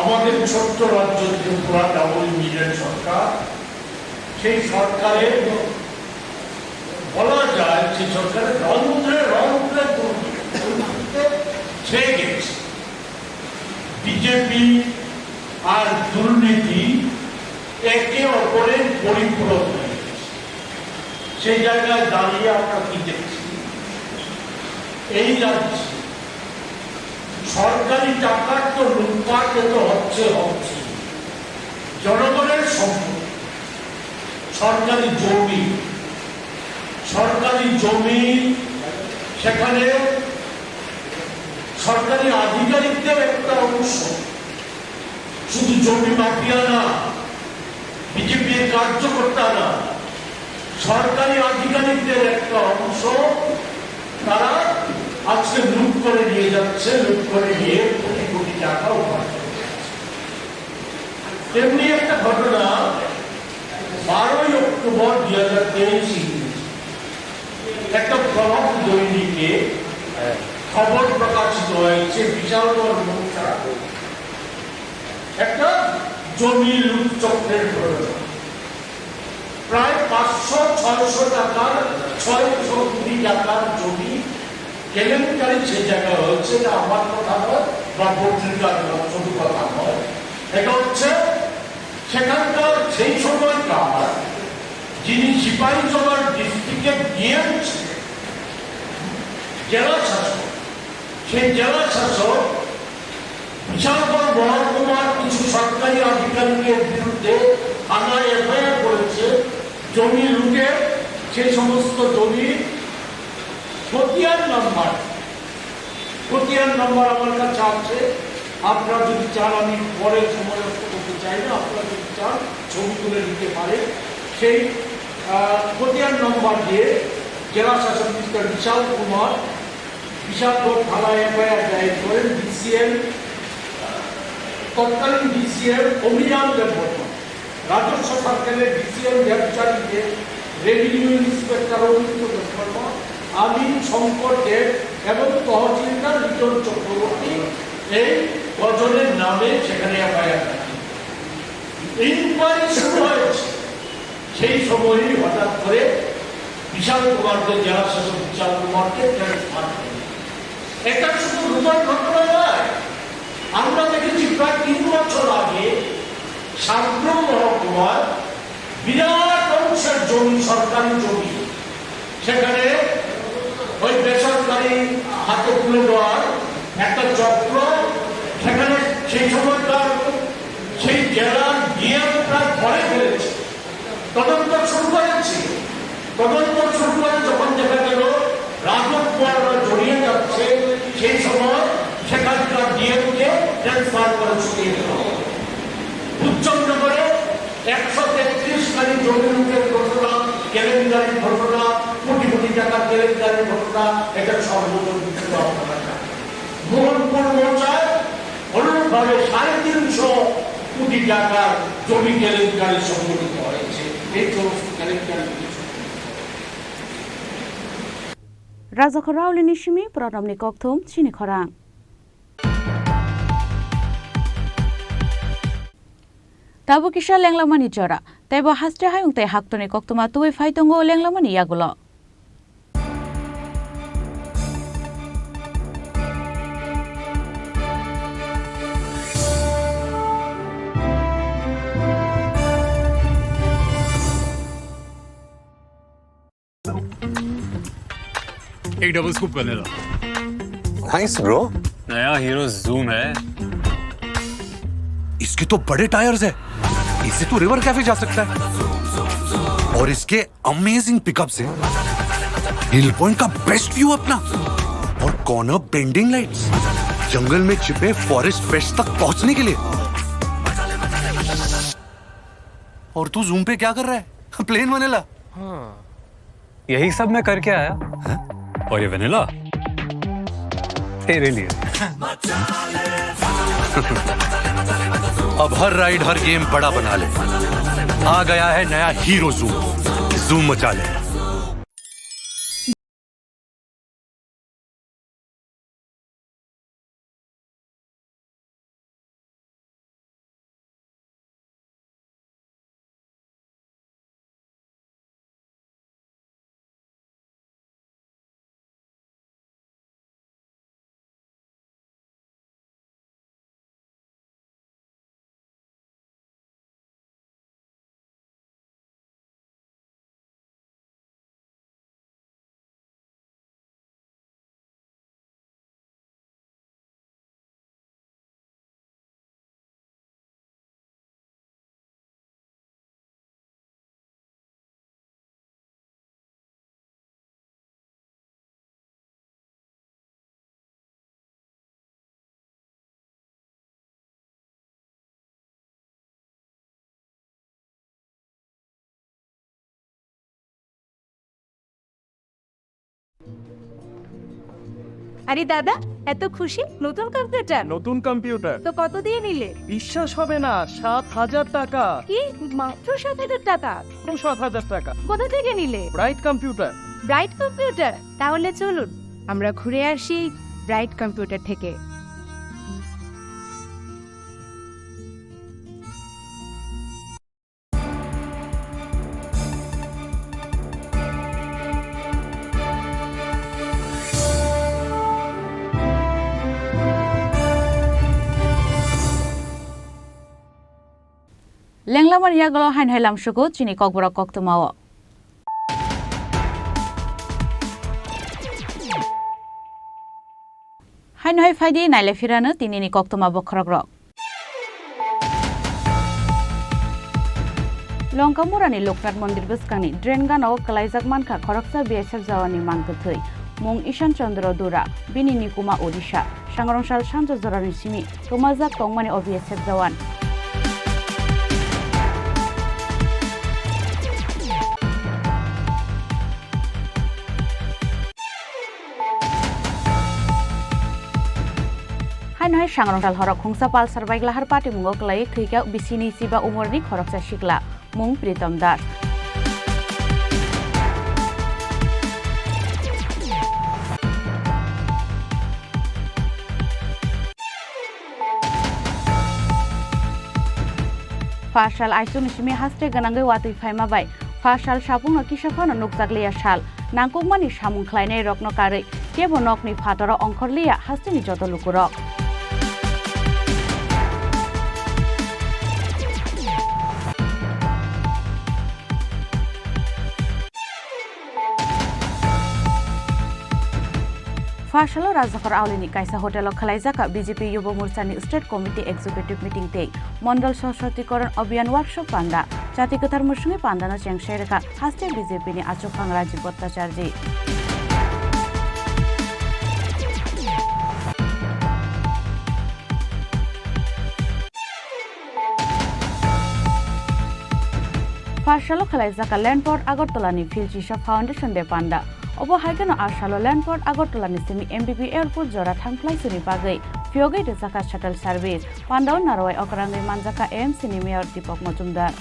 আমাদের ছোট্ট রাজ্য ত্রিপুরা ডাবল ইঞ্জিনের সরকার, সেই সরকারে বলা যায় যে সরকারের রন্ধ্রে রন্ধ্রে দুর্নীতি ছেয়ে গেছে। বিজেপি আর দুর্নীতি একে অপরের পরিপূরক হয়ে গেছে। সেই জায়গায় দাঁড়িয়ে আমরা কি দেখছি? এই রাজ্যে সরকারি টাকার তো লুটপাট তো হচ্ছে, হচ্ছে। জনগণের সম্পদ, সরকারি জমি, সরকারি জমি, সেখানে সরকারি আধিকারিকদের একটা অংশ, শুধু জমি মাফিয়া না, বিজেপির কার্যকর্তা না, সরকারি আধিকারিকদের একটা অংশ তারা আজকে লুট করে নিয়ে যাচ্ছে, লুট করে নিয়ে কোটি কোটি টাকা উপার্জন করছে। তেমনি একটা ঘটনা বারোই অক্টোবর দুই হাজার তেইশ ইংরেজি একটা প্রভাত দৈনিকে খবর প্রকাশিত হয়েছে বিশালগড় মৌজা একটা জমি লুট চক্রের ঘটনা। প্রায় পাঁচশো ছয়শো টাকার, ছয়শো কোটি টাকার জমি কেলেঙ্কারি যে জায়গায় হয়েছে, এটা আমার কথা নয় বা পত্রিকার নয়, শুধু কথা নয়। এটা হচ্ছে সেখানকার সেই সময়কার যিনি সিপাহীজলার ডিস্ট্রিক্টের ডিএম ছিলেন, জেলা শাসক, সেই জেলা শাসক বিশালগড় মহকুমার কিছু সরকারি আধিকারিকের বিরুদ্ধে থানায় এফআইআর করেছে জমি লুটে। সেই সমস্ত জমি খতিয়ান নাম্বার, খতিয়ান নাম্বার আমার কাছে আছে। আপনারা যদি চান, আমি পরে সময় নষ্ট করতে চাই না, আপনারা যদি চান ছবি তুলে দিতে পারে। সেই আহ, খতিয়ান নাম্বার দিয়ে জেলা শাসক মিস্টার বিশাল কুমার বিশালগড় থানায় এফআইআর দায়ের করেন ডিসিএম, তৎকালীন ডিসিএম অভিরাম দেববর্মা, রাজস্ব সার্কেলের ডিসিএম দেবচারী দে, রেভিনিউ ইন্সপেক্টর অমিত দেববর্মা, আমি শঙ্কর দেব এবং তহসিলদার লিটন চক্রবর্তী এই কজনের নামে সেখানে এফআইআর। ইনকোয়ারি শুরু হয়েছে। সেই সময়ই হঠাৎ করে বিশাল কুমারকে, জেলা শাসক বিশাল কুমারকে ট্রান্সফার করে। এটা শুধু রুমার ঘটনা নয়, আমরা দেখেছি প্রায় তিন বছর আগে সাবরুম মহকুমার বিরাট অংশের জমি, সরকারি জমি, সেখানে ওই বেসরকারি হাতে তুলে দেওয়ার একটা চক্র, সেখানে সেই সময়কার সেই জেলার ডিএম প্রায় ঘরে ফেলেছে। তদন্ত শুরু করেছি। তদন্ত শুরু করে যখন দেখা গেল রাজু কুমাররা জড়িয়ে যাচ্ছে, সেই সময় সেখানকার ডিএমকে ট্রান্সফার করে ছুটিয়ে দেওয়া হলো। উচ্চম নম্বরে একশো তেত্রিশ খানি জমি লুটের ঘটনা, কেলেঙ্কারির ঘটনা, কোটি কোটি টাকা কেলেঙ্কারির ঘটনা, এটা সর্বদল আপনারা জানেন। মোহনপুর মৌজায় অনুরূপভাবে সাড়ে তিনশো কোটি টাকার জমি কেলেঙ্কারি সংঘটিত হয়েছে। এই সমস্ত কেলেঙ্কারি Rajakhor Raolini simi program ni kokthum chini khorang. Tabuk kisa lenglamani jora, teibo haste hayung tei haktoni koktwma tubui phai tongo lenglamani yagulo. एक double scoop vanilla. Thanks bro। नया हीरो जूम है। इसके तो बड़े टायर्स है, इससे तो रिवर कैफे जा सकता है। और इसके अमेजिंग पिकअप से हिल पॉइंट का बेस्ट व्यू अपना और कॉर्नर बेंडिंग लाइट्स, जंगल में छिपे फॉरेस्ट फ्रेश तक पहुंचने के लिए। और तू जूम पे क्या कर रहा है? Plain vanilla. हाँ। यही सब मैं करके आया। हैं? और ये वेनिला तेरे लिए। अब हर राइड, हर गेम बड़ा बना ले। आ गया है नया हीरो जूम। जूम मचा ले। আরে দাদা, এত খুশি? নতুন কম্পিউটার? নতুন কম্পিউটার। তো কত দিয়ে নিলে? বিশ্বাস হবে না, সাত হাজার টাকা। কি? মাত্র সাত হাজার টাকা? মাত্র সাত হাজার টাকা। কোথা থেকে নিলে? Bright computer. Bright computer? তাহলে চলুন, আমরা ঘুরে আসি ব্রাইট কম্পিউটার থেকে। Lenglamani yagulo haino hai lamsugo chini kokborok koktwmao. Haino hai phaidi naile phirano tinini koktwma bokhorokrok. Longkamurani Loknath Mondir bwskangni drain gana-o kwlaijak mankha khoroksa B S F jawani mangkwthwi. Mung Ishan Chandra Dura, bini nikuma Odisha. Sangrongsal sanjo jorani simi twmajak tongmani o B S F jawan. Haino hai sangrongsal horok khungsa Pulsar bike lahar patimungo kwlaiwi thwikha bisini chiba umorni khoroksa sikla, mung Pritom Das. Pha sal aisukni simi haste gwnangwi watwi phaima bai pha sal sapungno kisa phano nukjakliya sal. Nangkukmani samung khlainairokno karwi kebo nokni phataro ongkhorliya hasteni joto lukurok. Pha salo Rajakhor Aulini kaisa hotelo khwlaijakha B J P Yubo Morchani State Committee Executive Meeting tei Mondol Sosotikoron Abhiyan Workshop panda. Jati kwthar mwswngwi pandano chengsai rwkha haste B J P ni achuphang Rajiv Bhattacharjee. Pha salo khwlaijakha Land Port Agartala ni Phil Chisa Foundation Day panda. Obo hai kheno a salo Land Port Agartala ni simi M B B Airport jora thangphlai suni bagwi phiyogwi rwjakha shuttle service. Pandao narwai okrangwi manjakha A M C ni Mayor Deepak Majumdar.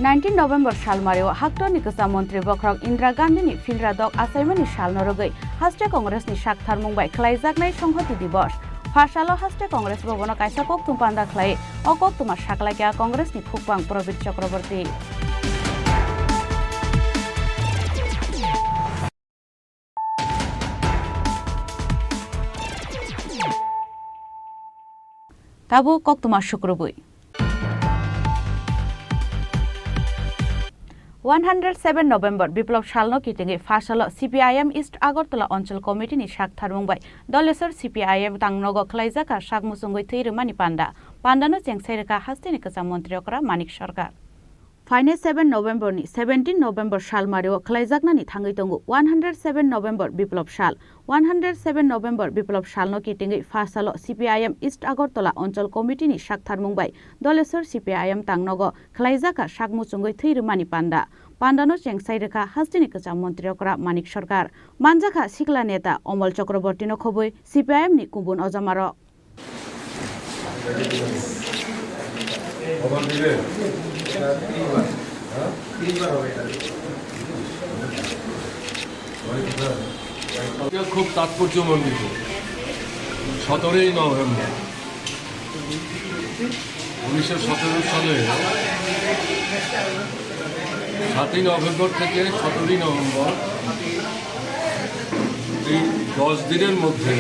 Nineteen November salmario haktorni kwcham montri bokhorok Indira Gandhini philra dok achaimani salno rwgwi haste Congressni saktharmung bai khwlaijaknai Songhoti Dibosh. Pha salo haste Congress Bhabono kaisa koktwma panda khlai o koktwma saklaikha Congressni khukpang Prabir Chakraborty. Tabuk koktwma sukrubwi. One hundred seven November Biplop salno kitingwi pha salo C P I M East Agartala Onchol Committee ni sak tharmung bai Dolesor C P I M tangnogo khwlaijakha sak muchungwi thwi rwmani panda. Pandano chengsai rwkha hasteni kwcham montri okra Manik Sarkar. Phainai seven November ni seventeen November salmario khwlaijaknani thangwi tongo one hundred seven November Biplop sal. One hundred seven November Biplop salno kitingwi pha salo C P I M East Agartala Onchol Committee ni sak tharmung bai Dolesor C P I M tangnogo khwlaijakha sak muchungwi thwi rwmani panda. Pandano chengsai rwkha hasteni kwcham montri okra Manik Sarkar. Manjakha sikla neta Omol Chakraborty no khobwi C P I M ni kubun ojamarok. এটা খুব তাৎপর্যমণ্ডিত। সতেরোই নভেম্বর উনিশশো সতেরো সালে সাতই নভেম্বর থেকে সতেরোই নভেম্বর, এই দশ দিনের মধ্যে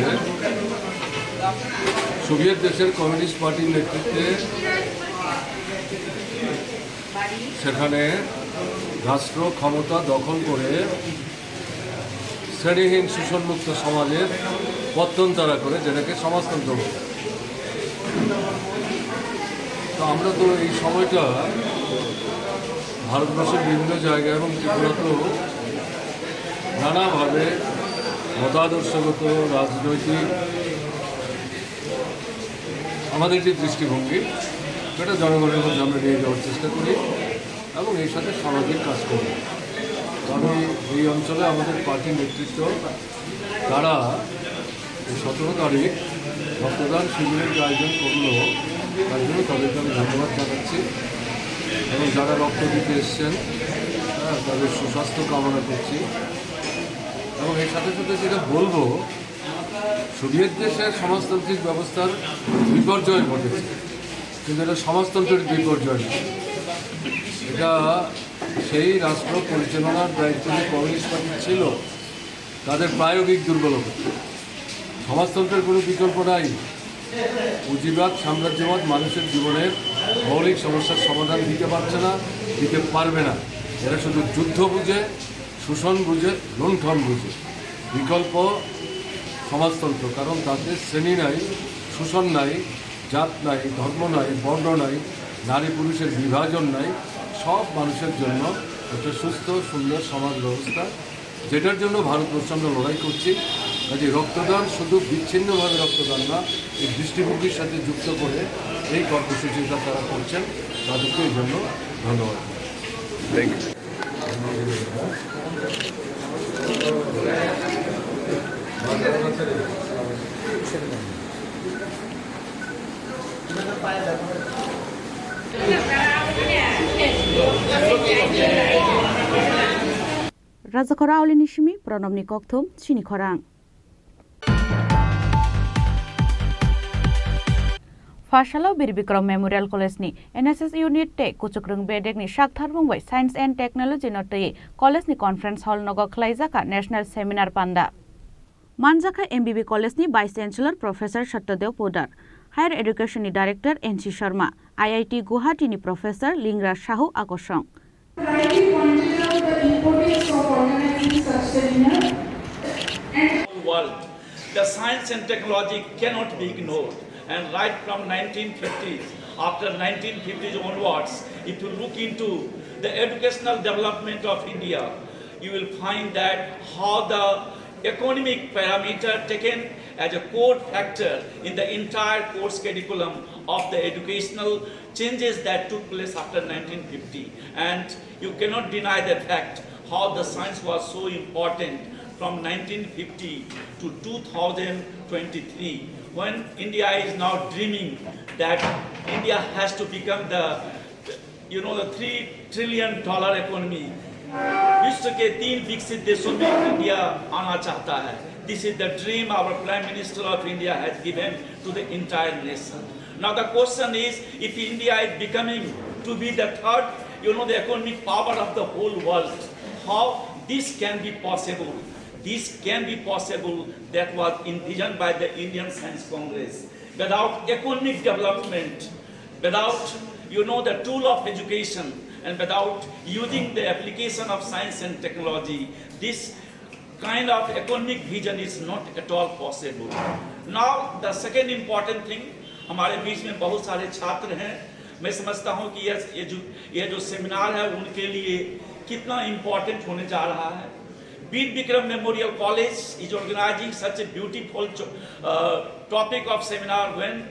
সোভিয়েত দেশের কমিউনিস্ট পার্টির নেতৃত্বে সেখানে রাষ্ট্র ক্ষমতা দখল করে শ্রেণীহীন শোষণমুক্ত সমাজের পত্তন তারা করে, যেটাকে সমাজতন্ত্র বলে। তো আমরা তো এই সময়টা ভারতবর্ষের বিভিন্ন জায়গা এবং ত্রিপুরাতেও নানাভাবে মতাদর্শগত, রাজনৈতিক আমাদের যে দৃষ্টিভঙ্গি, সেটা জনগণের মধ্যে আমরা নিয়ে যাওয়ার চেষ্টা করি এবং এর সাথে সামাজিক কাজ করি। আমি এই অঞ্চলে আমাদের পার্টির নেতৃত্ব, তারা এই সতেরো তারিখ রক্তদান শিবিরের যে আয়োজন করলো, তার জন্য তাদেরকে আমি ধন্যবাদ জানাচ্ছি। এবং যারা রক্ত দিতে এসছেন, হ্যাঁ, তাদের সুস্বাস্থ্য কামনা করছি। এবং এর সাথে সাথে যেটা বলবো, সোভিয়েত দেশের সমাজতান্ত্রিক ব্যবস্থার বিপর্যয় ঘটেছে, কিন্তু এটা সমাজতন্ত্রের বিপর্যয় না। এটা সেই রাষ্ট্র পরিচালনার দায়িত্ব যে কমিউনিস্ট পার্টি ছিল, তাদের প্রায়োগিক দুর্বলতা। সমাজতন্ত্রের কোনো বিকল্প নাই। পুঁজিবাদ, সাম্রাজ্যবাদ মানুষের জীবনের মৌলিক সমস্যার সমাধান দিতে পারছে না, দিতে পারবে না। এরা শুধু যুদ্ধ বুঝে, শোষণ বুঝে, লুণ্ঠন বুঝে। বিকল্প সমাজতন্ত্র, কারণ তাতে শ্রেণী নাই, শোষণ নাই, জাত নাই, ধর্ম নাই, বর্ণ নাই, নারী পুরুষের বিভাজন নাই। সব মানুষের জন্য একটা সুস্থ সুন্দর সমাজ ব্যবস্থা, যেটার জন্য ভারতবর্ষ আমরা লড়াই করছি। কাজে রক্তদান শুধু বিচ্ছিন্নভাবে রক্তদান না, এই দৃষ্টিভঙ্গির সাথে যুক্ত করে এই কর্মসূচিটা তারা করছেন, তাদেরকে এই জন্য ধন্যবাদ। Thank you. Rajakhor Auli ni simi Pranamni kokthum chini khorang. Phasalo Bir Bikram Memorial College ni N S S unit tei Kuchukrwng bedek ni saktharmung bai Science and Technology no twi college ni conference hall nogo khlaijak kha national seminar panda. Manjakha M B B College ni Vice Chancellor Professor Satyadev Podar, Higher Education ni Director N C Sharma, I I T Guwahati ni Professor Lingra Sahu akosong. Rightly pointed out the importance of organizing such seminar. And world, the science and technology cannot be ignored. And right from nineteen fifties, after nineteen fifties onwards, if you look into the educational development of India, you will find that how the economic parameter taken as a core factor in the entire course curriculum of the educational changes that took place after nineteen fifty. And you cannot deny the fact how the science was so important from nineteen fifty to two thousand twenty-three, when India is now dreaming that India has to become the, you know, the three trillion dollar economy. विश्व के तीन विकसित देशों में इंडिया आना चाहता है. This is the dream our Prime Minister of India has given to the entire nation. Now the question is, if India is becoming to be the third, you know, the economic power of the whole world, how this can be possible? This can be possible that was envisioned by the Indian Science Congress. Without economic development, without, you know, the tool of education, and without using the application of science and technology, this kind of economic vision is not at all possible. Now, the second important thing, हमारे बीच में बहुत सारे छात्र हैं, मैं समझता हूँ कि ये, ये जो, ये जो सेमिनार है उनके लिए कितना इम्पोर्टेंट होने जा रहा है. Bir Bikram Memorial College is organizing such a beautiful cho- uh, topic of seminar when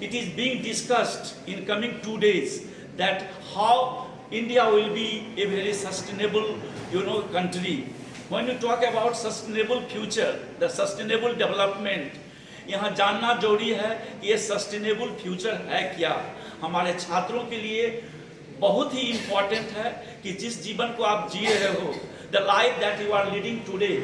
it is being discussed in coming two days that how India will be a very sustainable, you know, country. When you talk about sustainable future, the sustainable development, यहाँ जानना जरूरी है कि ये sustainable future है क्या. हमारे छात्रों के लिए बहुत ही इम्पोर्टेंट है कि जिस जीवन को आप जी रहे हो, the life that you are leading today,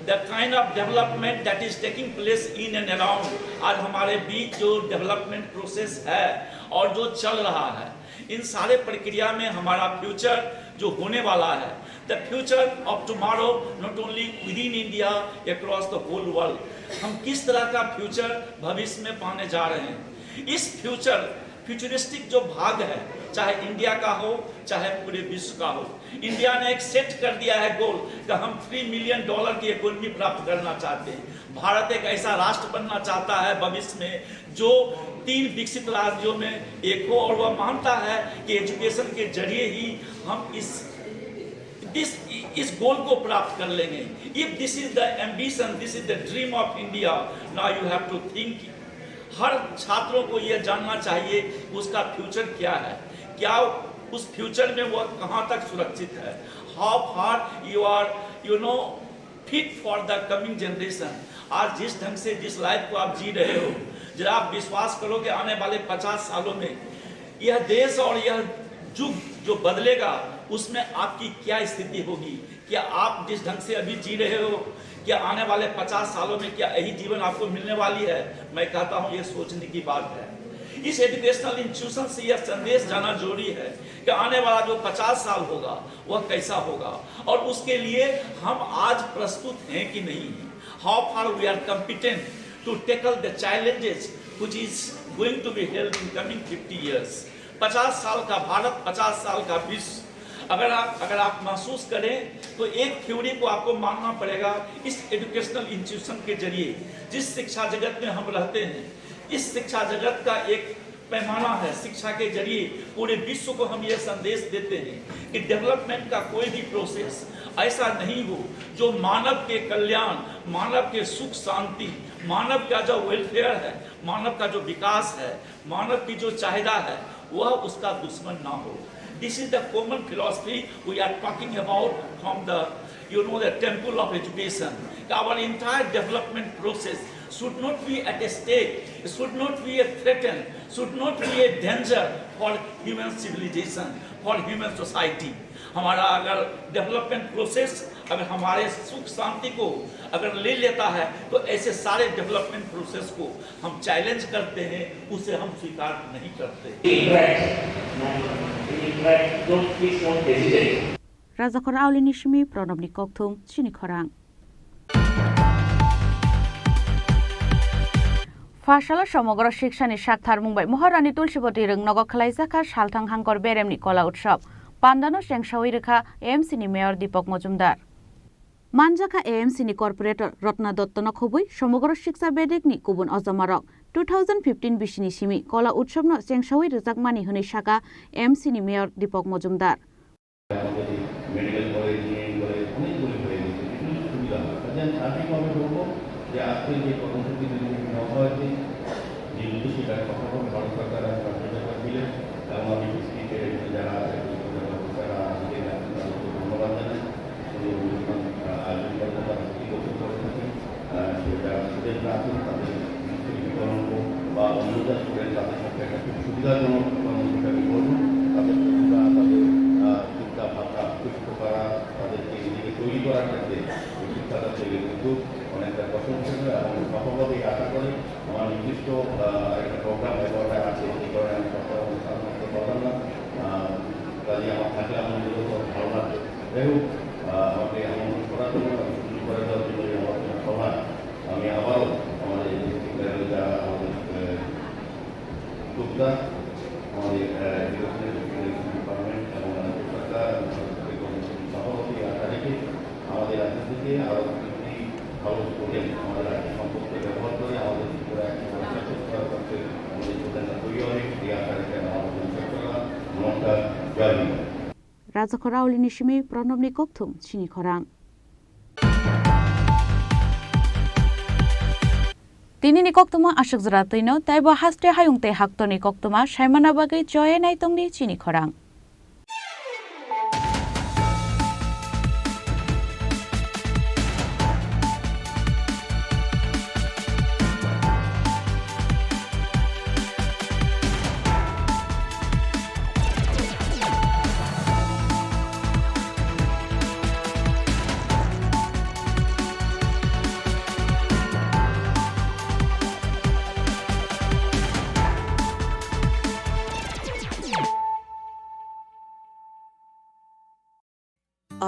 the kind of development that is taking place in and around, आज हमारे बीच जो डेवलपमेंट प्रोसेस है और जो चल रहा है, इन सारे प्रक्रिया में हमारा फ्यूचर जो होने वाला है, the future of tomorrow, not only within India, across the whole world, हम किस तरह का फ्यूचर भविष्य में पाने जा रहे हैं. इस फ्यूचर, फ्यूचरिस्टिक जो भाग है, चाहे इंडिया का हो, चाहे पूरे विश्व का हो, इंडिया ने एक सेट कर दिया है गोल कि हम थ्री मिलियन डॉलर की इकोनॉमी प्राप्त करना चाहते हैं. भारत एक ऐसा राष्ट्र बनना चाहता है भविष्य में जो तीन विकसित राज्यों में एक हो, और वह मानता है कि एजुकेशन के जरिए ही हम इस दिस इस गोल को प्राप्त कर लेंगे. If this is the ambition, this is the dream of India, now you have to think हर छात्रों को यह जानना चाहिए कि उसका फ्यूचर क्या है, क्या उस फ्यूचर में वह कहाँ तक सुरक्षित है, how far you are, you know, fit for the coming generation। आज जिस ढंग से जिस लाइफ को आप जी रहे हो, जरा आप विश्वास करो कि आने वाले पचास सालों में यह देश और यह युग जो बदलेगा, उसमें आपकी क्या स्थिति होगी। क्या आप जिस ढंग से अभी जी रहे हो, क्या आने वाले पचास सालों में क्या यही जीवन आपको मिलने वाली है? मैं कहता हूँ, ये सोचने की बात है। इस एजुकेशनल इंस्टीट्यूशन से यह संदेश जाना जरूरी है कि आने वाला जो पचास साल होगा, वह कैसा होगा, और उसके लिए हम आज प्रस्तुत हैं कि नहीं। How far we are competent to tackle the challenges which is going to be held in coming fifty years। पचास साल का भारत, पचास साल का विश्व, अगर आप, अगर आप महसूस करें, तो एक थ्योरी को आपको मानना पड़ेगा। इस एजुकेशनल इंस्टीट्यूशन के जरिए, जिस शिक्षा जगत में हम रहते हैं, इस शिक्षा जगत का एक पैमाना है। शिक्षा के जरिए पूरे विश्व को हम यह संदेश देते हैं कि डेवलपमेंट का कोई भी प्रोसेस ऐसा नहीं हो जो मानव के कल्याण, मानव के सुख शांति, मानव का जो वेलफेयर है, मानव का जो विकास है, मानव की जो चाहिदा है, वह उसका दुश्मन ना हो। This is the common philosophy we are talking about from the, you know, the temple of education। Our entire development process should not be at a stake, should not be a threat, should not be a danger for human civilization, for human society। हमारा अगर development process अगर हमारे सुख शांति को अगर ले लेता है, तो ऐसे सारे डेवलपमेंट प्रोसेस को हम चैलेंज करते हैं, उसे हम स्वीकार नहीं करते। Rajakhor Aulini simi Pranobni kokthum chini khorang. Pharsalo somogro siksani saktharmung bai Maharani Tulsiboti rwngnogo khwlaijakha Salthang Hangkor Beremni Kola Utsav. Pandano chengsawi rwkha A M C ni Mayor Deepak Majumdar. Manjakha A M C ni Corporator Ratna Dottono khobwi somogro siksa bedekni kubun ojamarok two thousand fifteen bisini simi Kola Utsavno chengsawi rwjakmani hwnwi sakha A M C ni Mayor Deepak Majumdar. আমাদের medical college, engineering college অনেকগুলি হয়ে গেছে, কিছু কিছু সুবিধা হয়। কাজে আমি সার্বিকভাবে বলবো যে আজকে যে কর্মসূচি নেওয়া হয়েছে, যে উদ্দেশ্যে এটা সফল হবে, ভারত সরকার এবং রাজ্য সরকার মিলে, এবং আমি ডিস্ট্রিক্টের এখানে যারা আছে, যারা আছে, তাদেরকে ধন্যবাদ জানাই। উনি অনুষ্ঠান, আহ, আয়োজন করেন, তারা প্রতি বছর করে থাকেন। আহ, সেটা স্টুডেন্টরা আছেন, তাদের স্কুল বিকল্প বা অন্য যা স্টুডেন্ট, তাদের পক্ষে একটা খুব সুবিধাজনক এবং আমি বলবো, তাদের প্রতিভা, তাদের, আহ, চিন্তা ভাবনা আকৃষ্ট করা, তাদেরকে নিজেকে তৈরি করার ক্ষেত্রে এই শিক্ষাটা ছেলে কিন্তু অনেকটা প্রশংসনীয় এবং সফল হবে এই আশা করি। আমার নির্দিষ্ট, আহ, একটা প্রোগ্রাম এগারোটায় আছে, এই কারণে আমি কথা বলতে পারলাম না। আহ, কাজে আমার থাকলে আমার নিজেরও ভালো লাগবে। যাই হোক, আহ, আমাকে আমন্ত্রণ করার জন্য এবং সুযোগ করে দেওয়ার জন্য এই আলোচনা সভায় আমি আবারও আমাদের এই ডিস্ট্রিক্ট লেভেলে যারা আমাদের, আহ, উদ্যোক্তা, আমাদের, আহ, এডুকেশন ডিপার্টমেন্ট এবং রাজ্য সরকার এবং সরকারি কর্মসূচি সভাপতি আশা রেখে আমাদের রাজ্য থেকে আরও কয়েকটি ভালো স্টুডেন্ট আমাদের আর্থিক সম্পদকে ব্যবহার করে আমাদের ত্রিপুরা একটি পরিষদ করার পক্ষে আমাদের স্টুডেন্টরা তৈরি হবে, এই আশা রেখে আমি আমার বক্তব্য শেষ করলাম। নমস্কার, জয় Hind. Rajakhor Aulini simi Pranobni kokthum chini khorang. Tinini koktuma aswk jora twino, teibo haste hayung tei haktorni koktuma saimana bagwi choye naitongdi chini khorang.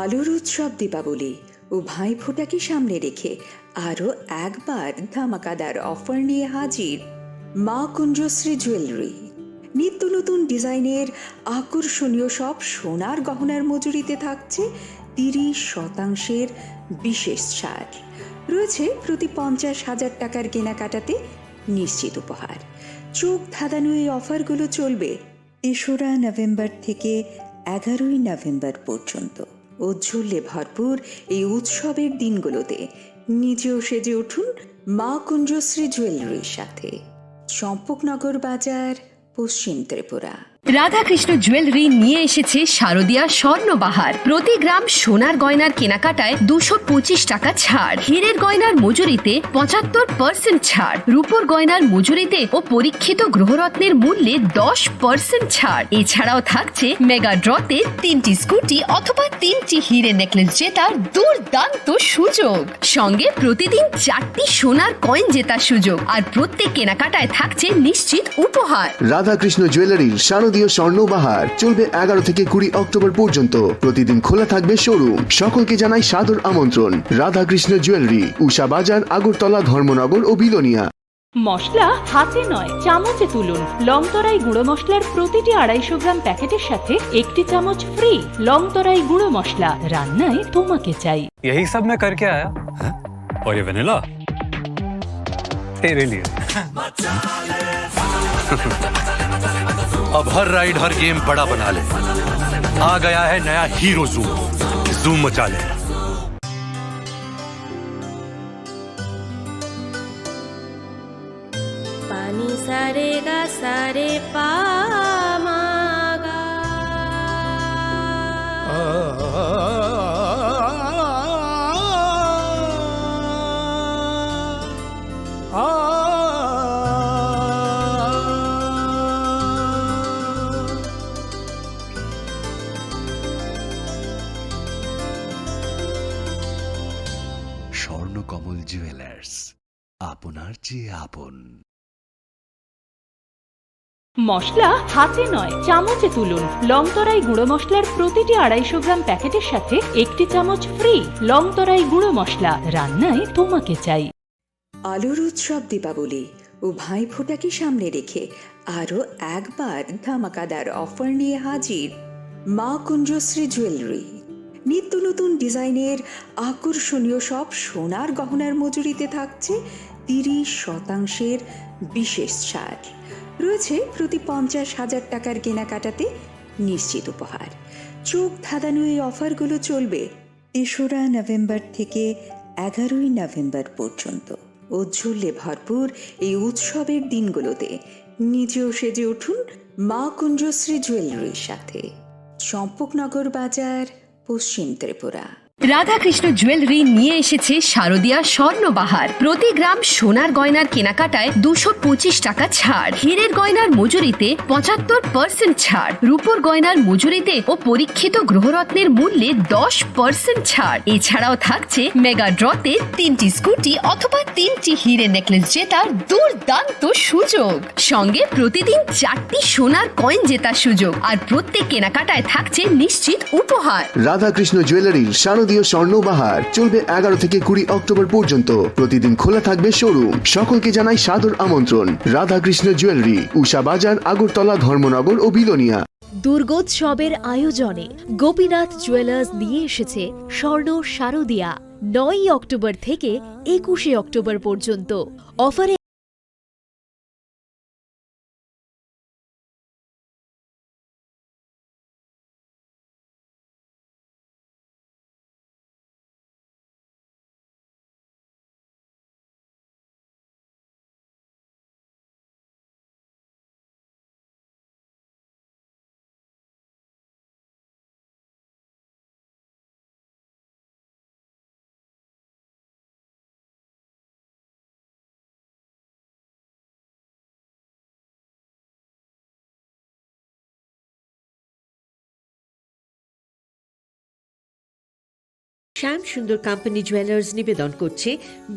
আলোর উৎসব দীপাবলি ও ভাইফোঁটাকে সামনে রেখে আরও একবার ধামাকাদার অফার নিয়ে হাজির মা কুঞ্জশ্রী জুয়েলারি। নিত্য নতুন ডিজাইনের আকর্ষণীয় সব সোনার গহনার মজুরিতে থাকছে তিরিশ শতাংশের বিশেষ ছাড়। রয়েছে প্রতি পঞ্চাশ হাজার টাকার কেনাকাটাতে নিশ্চিত উপহার। চোখ ধাঁধানো এই অফারগুলো চলবে তেসরা নভেম্বর থেকে এগারোই নভেম্বর পর্যন্ত। ঔজ্জ্বল্যে ভরপুর এই উৎসবের দিনগুলোতে নিজেও সেজে উঠুন মা কুঞ্জশ্রী জুয়েলারির সাথে। চম্পকনগর বাজার, পশ্চিম ত্রিপুরা। রাধাকৃষ্ণ জুয়েলারি নিয়ে এসেছে শারদিয়া স্বর্ণ বাহার। প্রতি গ্রাম সোনার গয়নার কেনাকাটায় দুশো পঁচিশ টাকা ছাড়, হীরের গয়নার মজুরিতে পঁচাত্তর পার্সেন্ট ছাড়, রূপোর গয়নার মজুরিতে ও পরীক্ষিত গ্রহরত্নের মূল্যে দশ পার্সেন্ট ছাড়। এছাড়াও থাকছে মেগা ড্রতে তিনটি স্কুটি অথবা তিনটি হীরে নেকলেস জেতার দুর্দান্ত সুযোগ। সঙ্গে প্রতিদিন চারটি সোনার কয়েন জেতার সুযোগ, আর প্রত্যেক কেনাকাটায় থাকছে নিশ্চিত উপহার। রাধাকৃষ্ণ জুয়েলারির শারদীয় স্বর্ণ বাহার চলবে এগারো থেকে কুড়ি অক্টোবর পর্যন্ত। প্রতিদিন খোলা থাকবে শোরুম। সকলকে জানাই সাদর আমন্ত্রণ। রাধাকৃষ্ণ জুয়েলারি, উষা বাজার, আগরতলা, ধর্মনগর ও বিলোনিয়া। মশলা হাতে নয়, চামচে তুলুন। লংতরাই গুঁড়ো মশলার প্রতিটি আড়াইশো গ্রাম প্যাকেটের সাথে একটি চামচ ফ্রি। লংতরাই গুঁড়ো মশলা, রান্নায় তোমাকে চাই। यही सब मैं करके आया। हाँ? और ये वनीला? तेरे लिए। अब हर राइड, हर गेम बड़ा बना ले। आ गया है नया हीरो जूम। जूम मचा ले। Pani sare ga sare pa ma ga. Swarnakamal jewellers, আপনার চেয়ে আপন। মশলা হাতে নয়, চামচে তুলুন। লংতরাই গুঁড়ো মশলার প্রতিটি আড়াইশো গ্রাম প্যাকেটের সাথে একটি চামচ ফ্রি। লংতরাই গুঁড়ো মশলা, রান্নায় তোমাকে চাই। আলোর উৎসব দীপাবলি ও ভাইফোঁটাকে সামনে রেখে আরও একবার ধামাকাদার অফার নিয়ে হাজির মা কুঞ্জশ্রী জুয়েলারি। নিত্য নতুন ডিজাইনের আকর্ষণীয় সব সোনার গহনার মজুরিতে থাকছে তিরিশ শতাংশের বিশেষ ছাড়। রয়েছে প্রতি পঞ্চাশ হাজার টাকার কেনাকাটাতে নিশ্চিত উপহার। চোখ ধাঁধানো এই অফারগুলো চলবে তেসরা নভেম্বর থেকে এগারোই নভেম্বর পর্যন্ত। ঔজ্জ্বল্যে ভরপুর এই উৎসবের দিনগুলোতে নিজেও সেজে উঠুন মা কুঞ্জশ্রী জুয়েলারির সাথে। চম্পকনগর বাজার, পশ্চিম ত্রিপুরা। রাধাকৃষ্ণ জুয়েলারি নিয়ে এসেছে শারদিয়া স্বর্ণ বাহার। প্রতি গ্রাম সোনার গয়নার কেনাকাটায় দুশো পঁচিশ টাকা ছাড়, হীরের গয়নার মজুরিতে পঁচাত্তর পার্সেন্ট ছাড়, রূপোর গয়নার মজুরিতে ও পরীক্ষিত গ্রহরত্নের মূল্যে দশ পার্সেন্ট ছাড়। এছাড়াও থাকছে মেগা ড্রতে তিনটি স্কুটি অথবা তিনটি হীরে নেকলেস জেতার দুর্দান্ত সুযোগ। সঙ্গে প্রতিদিন চারটি সোনার কয়েন জেতার সুযোগ, আর প্রত্যেক কেনাকাটায় থাকছে নিশ্চিত উপহার। রাধাকৃষ্ণ জুয়েলারির শারদীয় স্বর্ণ বাহার চলবে এগারো থেকে কুড়ি অক্টোবর পর্যন্ত। প্রতিদিন খোলা থাকবে শোরুম। সকলকে জানাই সাদর আমন্ত্রণ। রাধাকৃষ্ণ জুয়েলারি, উষা বাজার, আগরতলা, ধর্মনগর ও বিলোনিয়া। দুর্গোৎসবের আয়োজনে গোপীনাথ জুয়েলার্স নিয়ে এসেছে স্বর্ণ শারদিয়া। নয়ই অক্টোবর থেকে একুশে অক্টোবর পর্যন্ত অফারে শ্যাম সুন্দর কোম্পানি জুয়েলার্স নিবেদন করছে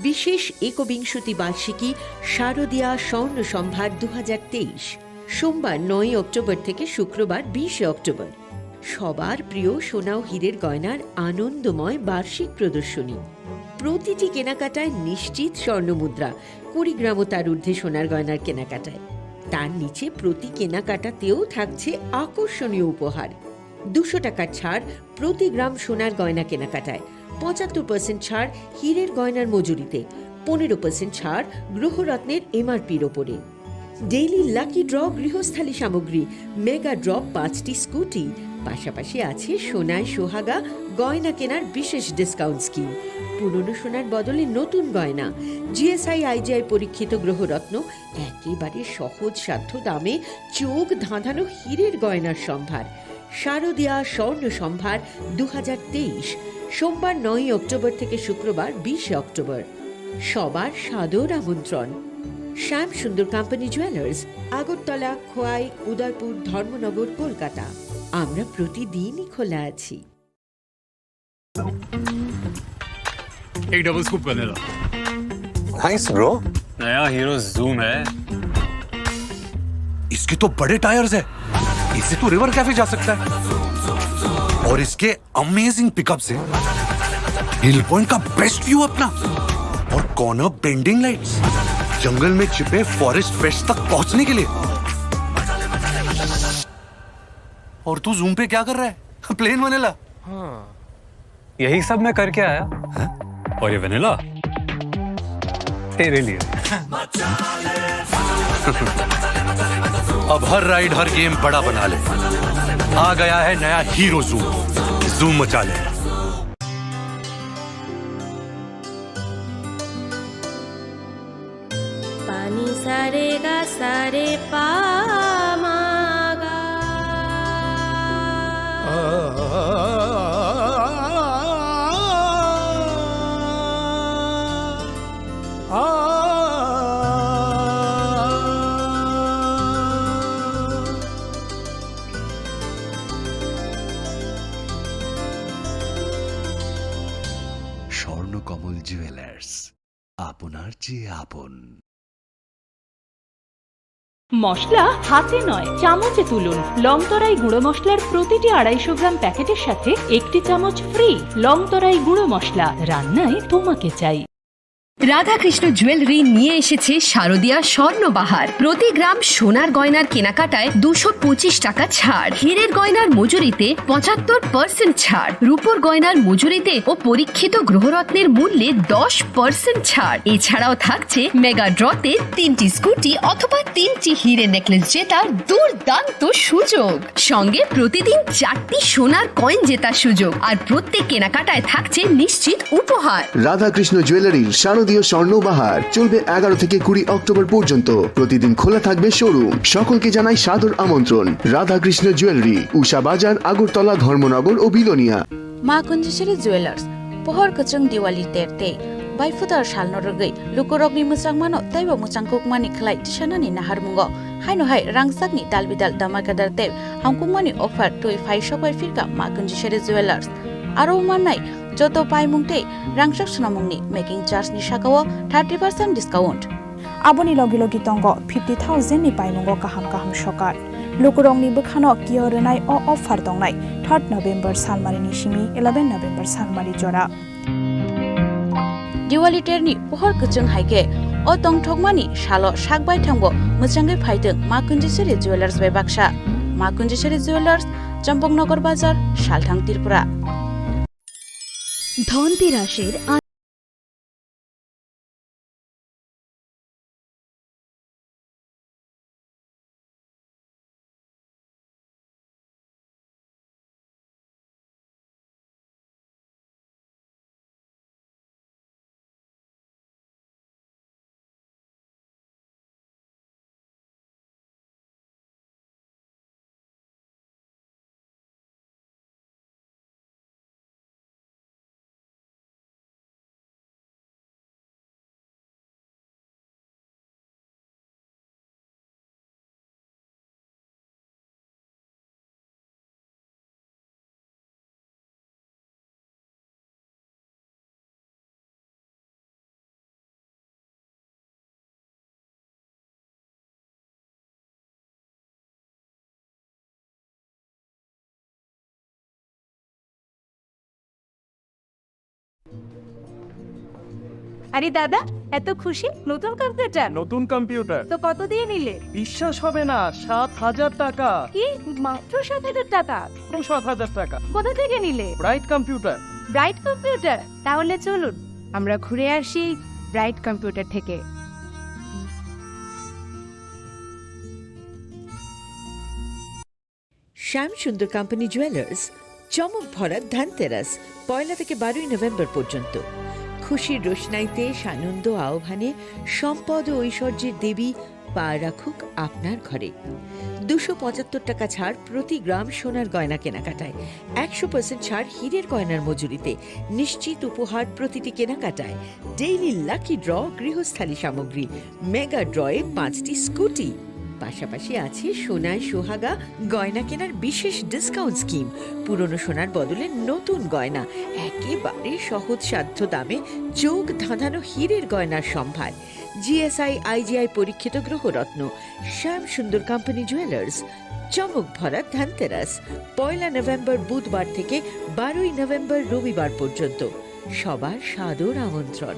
বিশেষ একবিংশতি বার্ষিকী শারদীয়া স্বর্ণ সম্ভার দু হাজার তেইশ। সোমবার নয়ই অক্টোবর থেকে শুক্রবার বিশে অক্টোবর। সবার প্রিয় সোনা ও হীরের গয়নার আনন্দময় বার্ষিক প্রদর্শনী। প্রতিটি কেনাকাটায় নিশ্চিত স্বর্ণমুদ্রা, কুড়ি গ্রাম ও তার ঊর্ধ্বে সোনার গয়নার কেনাকাটায়। তার নিচে প্রতি কেনাকাটাতেও থাকছে আকর্ষণীয় উপহার। দুশো টাকার ছাড় প্রতি গ্রাম সোনার গয়না কেনাকাটায়, পঁচাত্তর পার্সেন্ট ছাড় হীরের গয়নার মজুরিতে, পনেরো পার্সেন্ট ছাড় গ্রহরত্নের এমআরপির ওপরে। ডেইলি লাকি ড্র গৃহস্থালী সামগ্রী, মেগা ড্র পাঁচটি স্কুটি, পাশাপাশি আছে সোনায় সোহাগা গয়না কেনার বিশেষ ডিসকাউন্ট স্কিম। পুরনো সোনার বদলে নতুন গয়না। জিএসআই আইজিআই পরীক্ষিত গ্রহরত্ন, একেবারে সহজসাধ্য দামে চোখ ধাঁধানো হীরের গয়নার সম্ভার। শারদিয়া স্বর্ণ সম্ভার দু হাজার তেইশ, সোমবার নয়ই অক্টোবর থেকে শুক্রবার বিশে অক্টোবর। সবার সাদর আমন্ত্রণ। শ্যাম সুন্দর কোম্পানি জুয়েলার্স, আগরতলা, খোয়াই, উদয়পুর, ধর্মনগর, কলকাতা। আমরা প্রতিদিনই খোলা আছি। एक double scoop vanilla. Nice, bro. नया हीरो जूम है। इसके तो बड़े टायर्स है, इससे तो रिवर कैफे जा सकता है। और इसके अमेजिंग पिकअप से हिल पॉइंट का बेस्ट व्यू अपना, और कॉर्नर बेंडिंग लाइट्स, जंगल में छिपे फॉरेस्ट फ्रेश तक पहुंचने के लिए। और तू जूम पे क्या कर रहा है? Plain vanilla. यही सब मैं करके आया। और ये वेनिला तेरे लिए। अब हर राइड, हर गेम बड़ा बना ले। आ गया है नया हीरो जूम। जूम मचा ले। Pani sare ga sare pa ma ga. Swarnakamal jewellers, আপনার চেয়ে আপন। মশলা হাতে নয়, চামচে তুলুন। লংতরাই গুঁড়ো মশলার প্রতিটি আড়াইশো গ্রাম প্যাকেটের সাথে একটি চামচ ফ্রি। লংতরাই গুঁড়ো মশলা, রান্নায় তোমাকে চাই। রাধাকৃষ্ণ জুয়েলারি নিয়ে এসেছে শারদিয়া স্বর্ণবাহার। প্রতি গ্রাম সোনার গয়নার কেনাকাটায় দুশো পঁচিশ টাকা ছাড়, হীরের গয়নার মজুরিতে পঁচাত্তর পার্সেন্ট ছাড়, রূপোর গয়নার মজুরিতে ও পরীক্ষিত গ্রহরত্নের মূল্যে দশ পার্সেন্ট ছাড়। এছাড়াও থাকছে মেগা ড্রতে তিনটি স্কুটি অথবা তিনটি হীরে নেকলেস জেতার দুর্দান্ত সুযোগ। সঙ্গে প্রতিদিন চারটি সোনার কয়েন জেতার সুযোগ, আর প্রত্যেক কেনাকাটায় থাকছে নিশ্চিত উপহার। রাধাকৃষ্ণ জুয়েলারির শারদীয় স্বর্ণ বাহার চলবে এগারো থেকে কুড়ি অক্টোবর পর্যন্ত। প্রতিদিন খোলা থাকবে শোরুম। সকলকে জানাই সাদর আমন্ত্রণ। রাধাকৃষ্ণ জুয়েলারি, উষা বাজার, আগরতলা, ধর্মনগর ও Belonia. Ma Kunjisiri Jewelers, pohor kwchwng Diwali ter tei bai phutar salno rwgwi lukurokni mwchangmano teibo mwchangkukmani khlai tisanani naharmungo. Haino hai rangchakni dalbidal damakadar tei hamkukmani offer twi phai sokbai phirkha Ma Kunjisiri Jewelers. Aro mannai joto paimung tei rangchak swnamungni making charge ni sakao thirty percent discount. Aboni logi logi tongo fifty thousand ni paimungo kaham kaham sokar. Lukurokni bwkhano kio rwnai o offer tongnai third November salmarini simi eleven November salmari jora. Diwali terni pohor kwchwng hai khe o tongthokmani salo sak baithangbo mwchangwi phaitwng Ma Kunjisiri Jewelers bai baksa. Ma Kunjisiri Jewelers, Champaknagar Bazar, Salthang, Tripura. ধনতেরাসের আরে দাদা, এত খুশি? নতুন কম্পিউটার? নতুন কম্পিউটার। তো কত দিয়ে নিলে? বিশ্বাস হবে না, সাত হাজার টাকা। কি, মাত্র সাত হাজার টাকা? মাত্র সাত হাজার টাকা। কোথা থেকে নিলে? Bright computer. Bright computer? তাহলে চলুন, আমরা ঘুরে আসি ব্রাইট কম্পিউটার থেকে। শ্যাম সুন্দর কোম্পানি জুয়েলার্স, চমক ভরা ধনতেরাস, পয়লা থেকে বারোই নভেম্বর পর্যন্ত। খুশির রোশনাইতে সানন্দ আহ্বানে সম্পদ ও ঐশ্বর্যের দেবী পা রাখুক আপনার ঘরে। দুশো পঁচাত্তর টাকা ছাড় প্রতি গ্রাম সোনার গয়না কেনাকাটায়, একশো পার্সেন্ট ছাড় হীরের গয়নার মজুরিতে, নিশ্চিত উপহার প্রতিটি কেনাকাটায়, ডেইলি লাকি ড্র গৃহস্থালী সামগ্রী, মেগা ড্রয়ে পাঁচটি স্কুটি। পাশাপাশি আছে সোনায় সোহাগা গয়না কেনার বিশেষ ডিসকাউন্ট স্কিম। পুরনো সোনার বদলে নতুন গয়না একেবারে সহজসাধ্য দামে চোখ ধাঁধানো হীরের গয়নার সম্ভার। জিএসআই আইজিআই পরীক্ষিত গ্রহরত্ন, শ্যাম সুন্দর কোম্পানি জুয়েলার্স। চমক ভরা ধনতেরাস, পয়লা নভেম্বর বুধবার থেকে বারোই নভেম্বর রবিবার পর্যন্ত। সবার সাদর আমন্ত্রণ।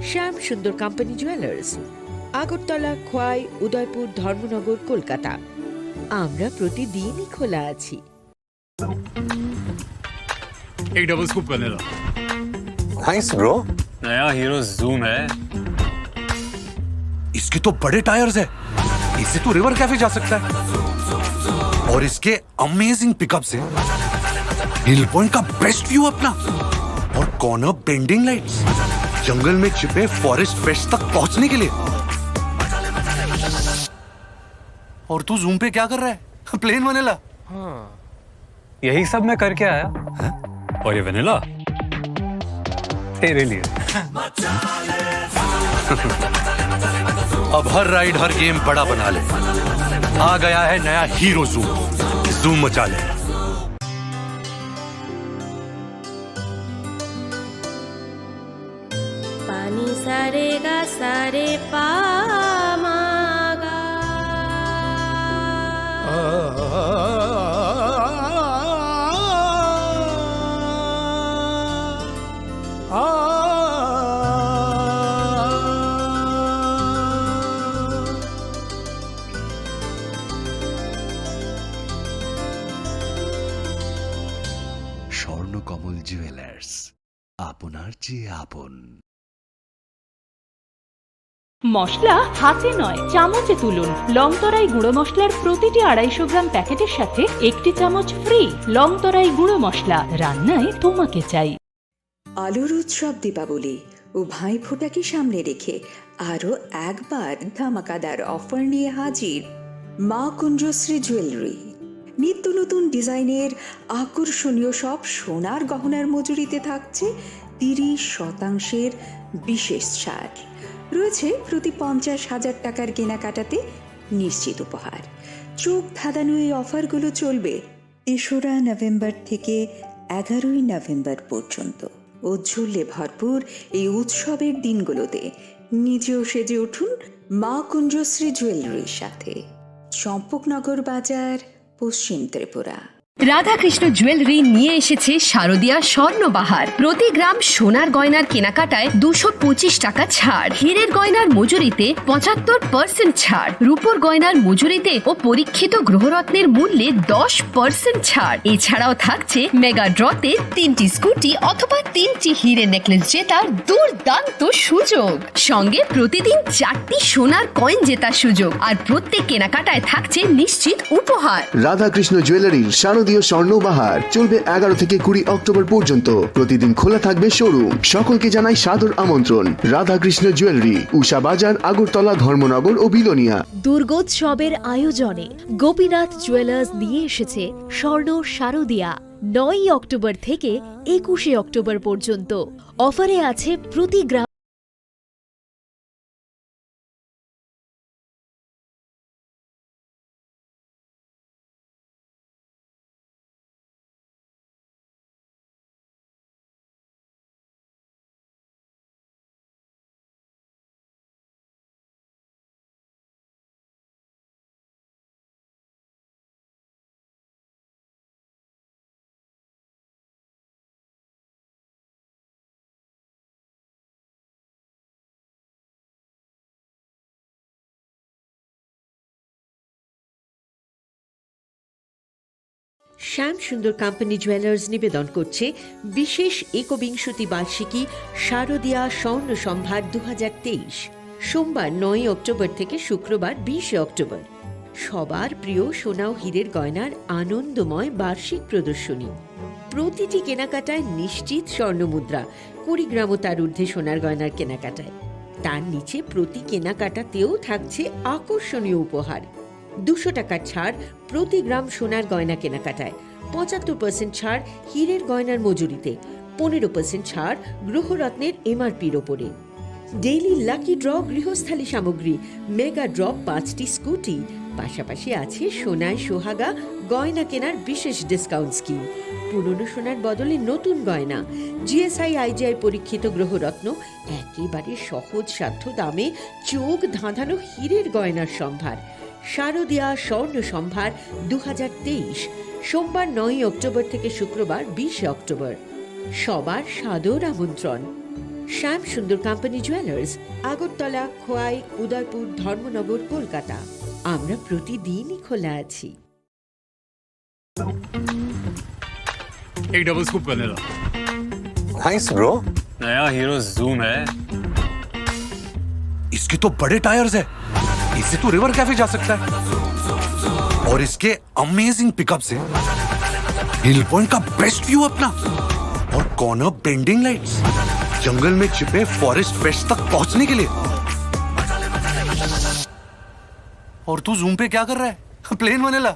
শ্যাম সুন্দর কোম্পানি জুয়েলার্স, আগরতলা, খোয়াই, উদয়পুর, ধর্মনগর, কলকাতা। আমরা প্রতিদিনই খোলা আছি। एक double scoop vanilla. Thanks, bro। नया हीरो जूम है। इसके तो बड़े टायर्स है, इससे तो रिवर कैफे जा सकता है। और इसके अमेजिंग पिकअप्स हैं। हिल पॉइंट का बेस्ट व्यू अपना, और कॉर्नर बेंडिंग लाइट्स, जंगल में छिपे फॉरेस्ट फ्रेश तक पहुंचने के लिए। और तू जूम पे क्या कर रहा है? Plane vanilla. हाँ। यही सब मैं करके आया। हैं? और ये वनीला तेरे लिए। अब हर राइड, हर गेम बड़ा बना ले। आ गया है नया हीरो जूम। जूम मचा ले। Pani sa re ga sa re pa ma ga. Swarnakamal jewellers, আপনার চেয়ে আপন। মশলা হাতে নয়, চামচে তুলুন। লংতরাই গুঁড়ো মশলার প্রতিটি আড়াইশো গ্রাম প্যাকেটের সাথে একটি চামচ ফ্রি। লংতরাই গুঁড়ো মশলা, রান্নায় তোমাকে চাই। আলোর উৎসব দীপাবলি ও ভাইফোঁটাকে সামনে রেখে আরও একবার ধামাকাদার অফার নিয়ে হাজির মা কুঞ্জশ্রী জুয়েলারি। নিত্য নতুন ডিজাইনের আকর্ষণীয় সব সোনার গহনার মজুরিতে থাকছে তিরিশ শতাংশের বিশেষ ছাড়। রয়েছে প্রতি পঞ্চাশ হাজার টাকার কেনাকাটাতে নিশ্চিত উপহার। চোখ ধাঁধানো এই অফারগুলো চলবে তেসরা নভেম্বর থেকে এগারোই নভেম্বর পর্যন্ত। ঔজ্জ্বল্যে ভরপুর এই উৎসবের দিনগুলোতে নিজেও সেজে উঠুন মা কুঞ্জশ্রী জুয়েলারির সাথে। চম্পকনগর বাজার, পশ্চিম ত্রিপুরা। রাধাকৃষ্ণ জুয়েলারি নিয়ে এসেছে শারদিয়া স্বর্ণবাহার। প্রতি গ্রাম সোনার গয়নার কেনাকাটায় দুশো পঁচিশ টাকা ছাড়, হীরের গয়নার মজুরিতে পঁচাত্তর পার্সেন্ট ছাড়, রূপোর গয়নার মজুরিতে ও পরীক্ষিত গ্রহরত্নের মূল্যে দশ পার্সেন্ট ছাড়। এছাড়াও থাকছে মেগা ড্রতে তিনটি স্কুটি অথবা তিনটি হীরে নেকলেস জেতার দুর্দান্ত সুযোগ। সঙ্গে প্রতিদিন চারটি সোনার কয়েন জেতার সুযোগ, আর প্রত্যেক কেনাকাটায় থাকছে নিশ্চিত উপহার। রাধাকৃষ্ণ জুয়েলারির শারদীয় স্বর্ণ বাহার চলবে এগারো থেকে কুড়ি অক্টোবর পর্যন্ত। প্রতিদিন খোলা থাকবে শোরুম। সকলকে জানাই সাদর আমন্ত্রণ। রাধাকৃষ্ণ জুয়েলারি, উষা বাজার, আগরতলা, ধর্মনগর ও বিলোনিয়া। দুর্গোৎসবের আয়োজনে গোপীনাথ জুয়েলার্স নিয়ে এসেছে স্বর্ণ শারদিয়া। নয়ই অক্টোবর থেকে একুশে অক্টোবর পর্যন্ত অফারে আছে প্রতি গ্রাম শ্যাম সুন্দর কোম্পানি জুয়েলার্স নিবেদন করছে বিশেষ একবিংশতি বার্ষিকী শারদীয়া স্বর্ণ সম্ভার দু হাজার তেইশ। সোমবার নয়ই অক্টোবর থেকে শুক্রবার বিশে অক্টোবর। সবার প্রিয় সোনা ও হীরের গয়নার আনন্দময় বার্ষিক প্রদর্শনী। প্রতিটি কেনাকাটায় নিশ্চিত স্বর্ণ মুদ্রা, কুড়ি গ্রাম ও তার ঊর্ধ্বে সোনার গয়নার কেনাকাটায়। তার নিচে প্রতি কেনাকাটাতেও থাকছে আকর্ষণীয় উপহার। দুশো টাকার ছাড় প্রতি গ্রাম সোনার গয়না কেনাকাটায়, পঁচাত্তর পার্সেন্ট ছাড় হীরের গয়নার মজুরিতে, পনেরো পার্সেন্ট ছাড় গ্রহরত্নের এমআরপির ওপরে। ডেইলি লাকি ড্র গৃহস্থালী সামগ্রী, মেগা ড্র পাঁচটি স্কুটি, পাশাপাশি আছে সোনায় সোহাগা গয়না কেনার বিশেষ ডিসকাউন্ট স্কিম। পুরনো সোনার বদলে নতুন গয়না, জিএসআই আইজিআই পরীক্ষিত গ্রহরত্ন, একেবারে সহজসাধ্য দামে চোখ ধাঁধানো হীরের গয়নার সম্ভার। শারদিয়া স্বর্ণ সম্ভার দু হাজার তেইশ, সোমবার নয়ই অক্টোবর থেকে শুক্রবার বিশে অক্টোবর। সবার সাদর আমন্ত্রণ। শ্যাম সুন্দর কোম্পানি জুয়েলার্স, আগরতলা, খোয়াই, উদয়পুর, ধর্মনগর, কলকাতা। আমরা প্রতিদিনই খোলা আছি। एक double scoop vanilla. Thanks bro. नया हीरो जूम है। इसके तो बड़े टायर्स है। इससे तो रिवर कैफे जा सकता है। और इसके अमेजिंग पिकअप्स हैं। हिल पॉइंट का बेस्ट व्यू अपना। और कॉर्नर बेंडिंग लाइट्स, जंगल में छिपे फॉरेस्ट फिश तक पहुंचने के लिए। और तू जूम पे क्या कर रहा है? Plane vanilla.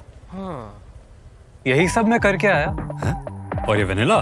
यही सब मैं करके आया। और ये वनीला?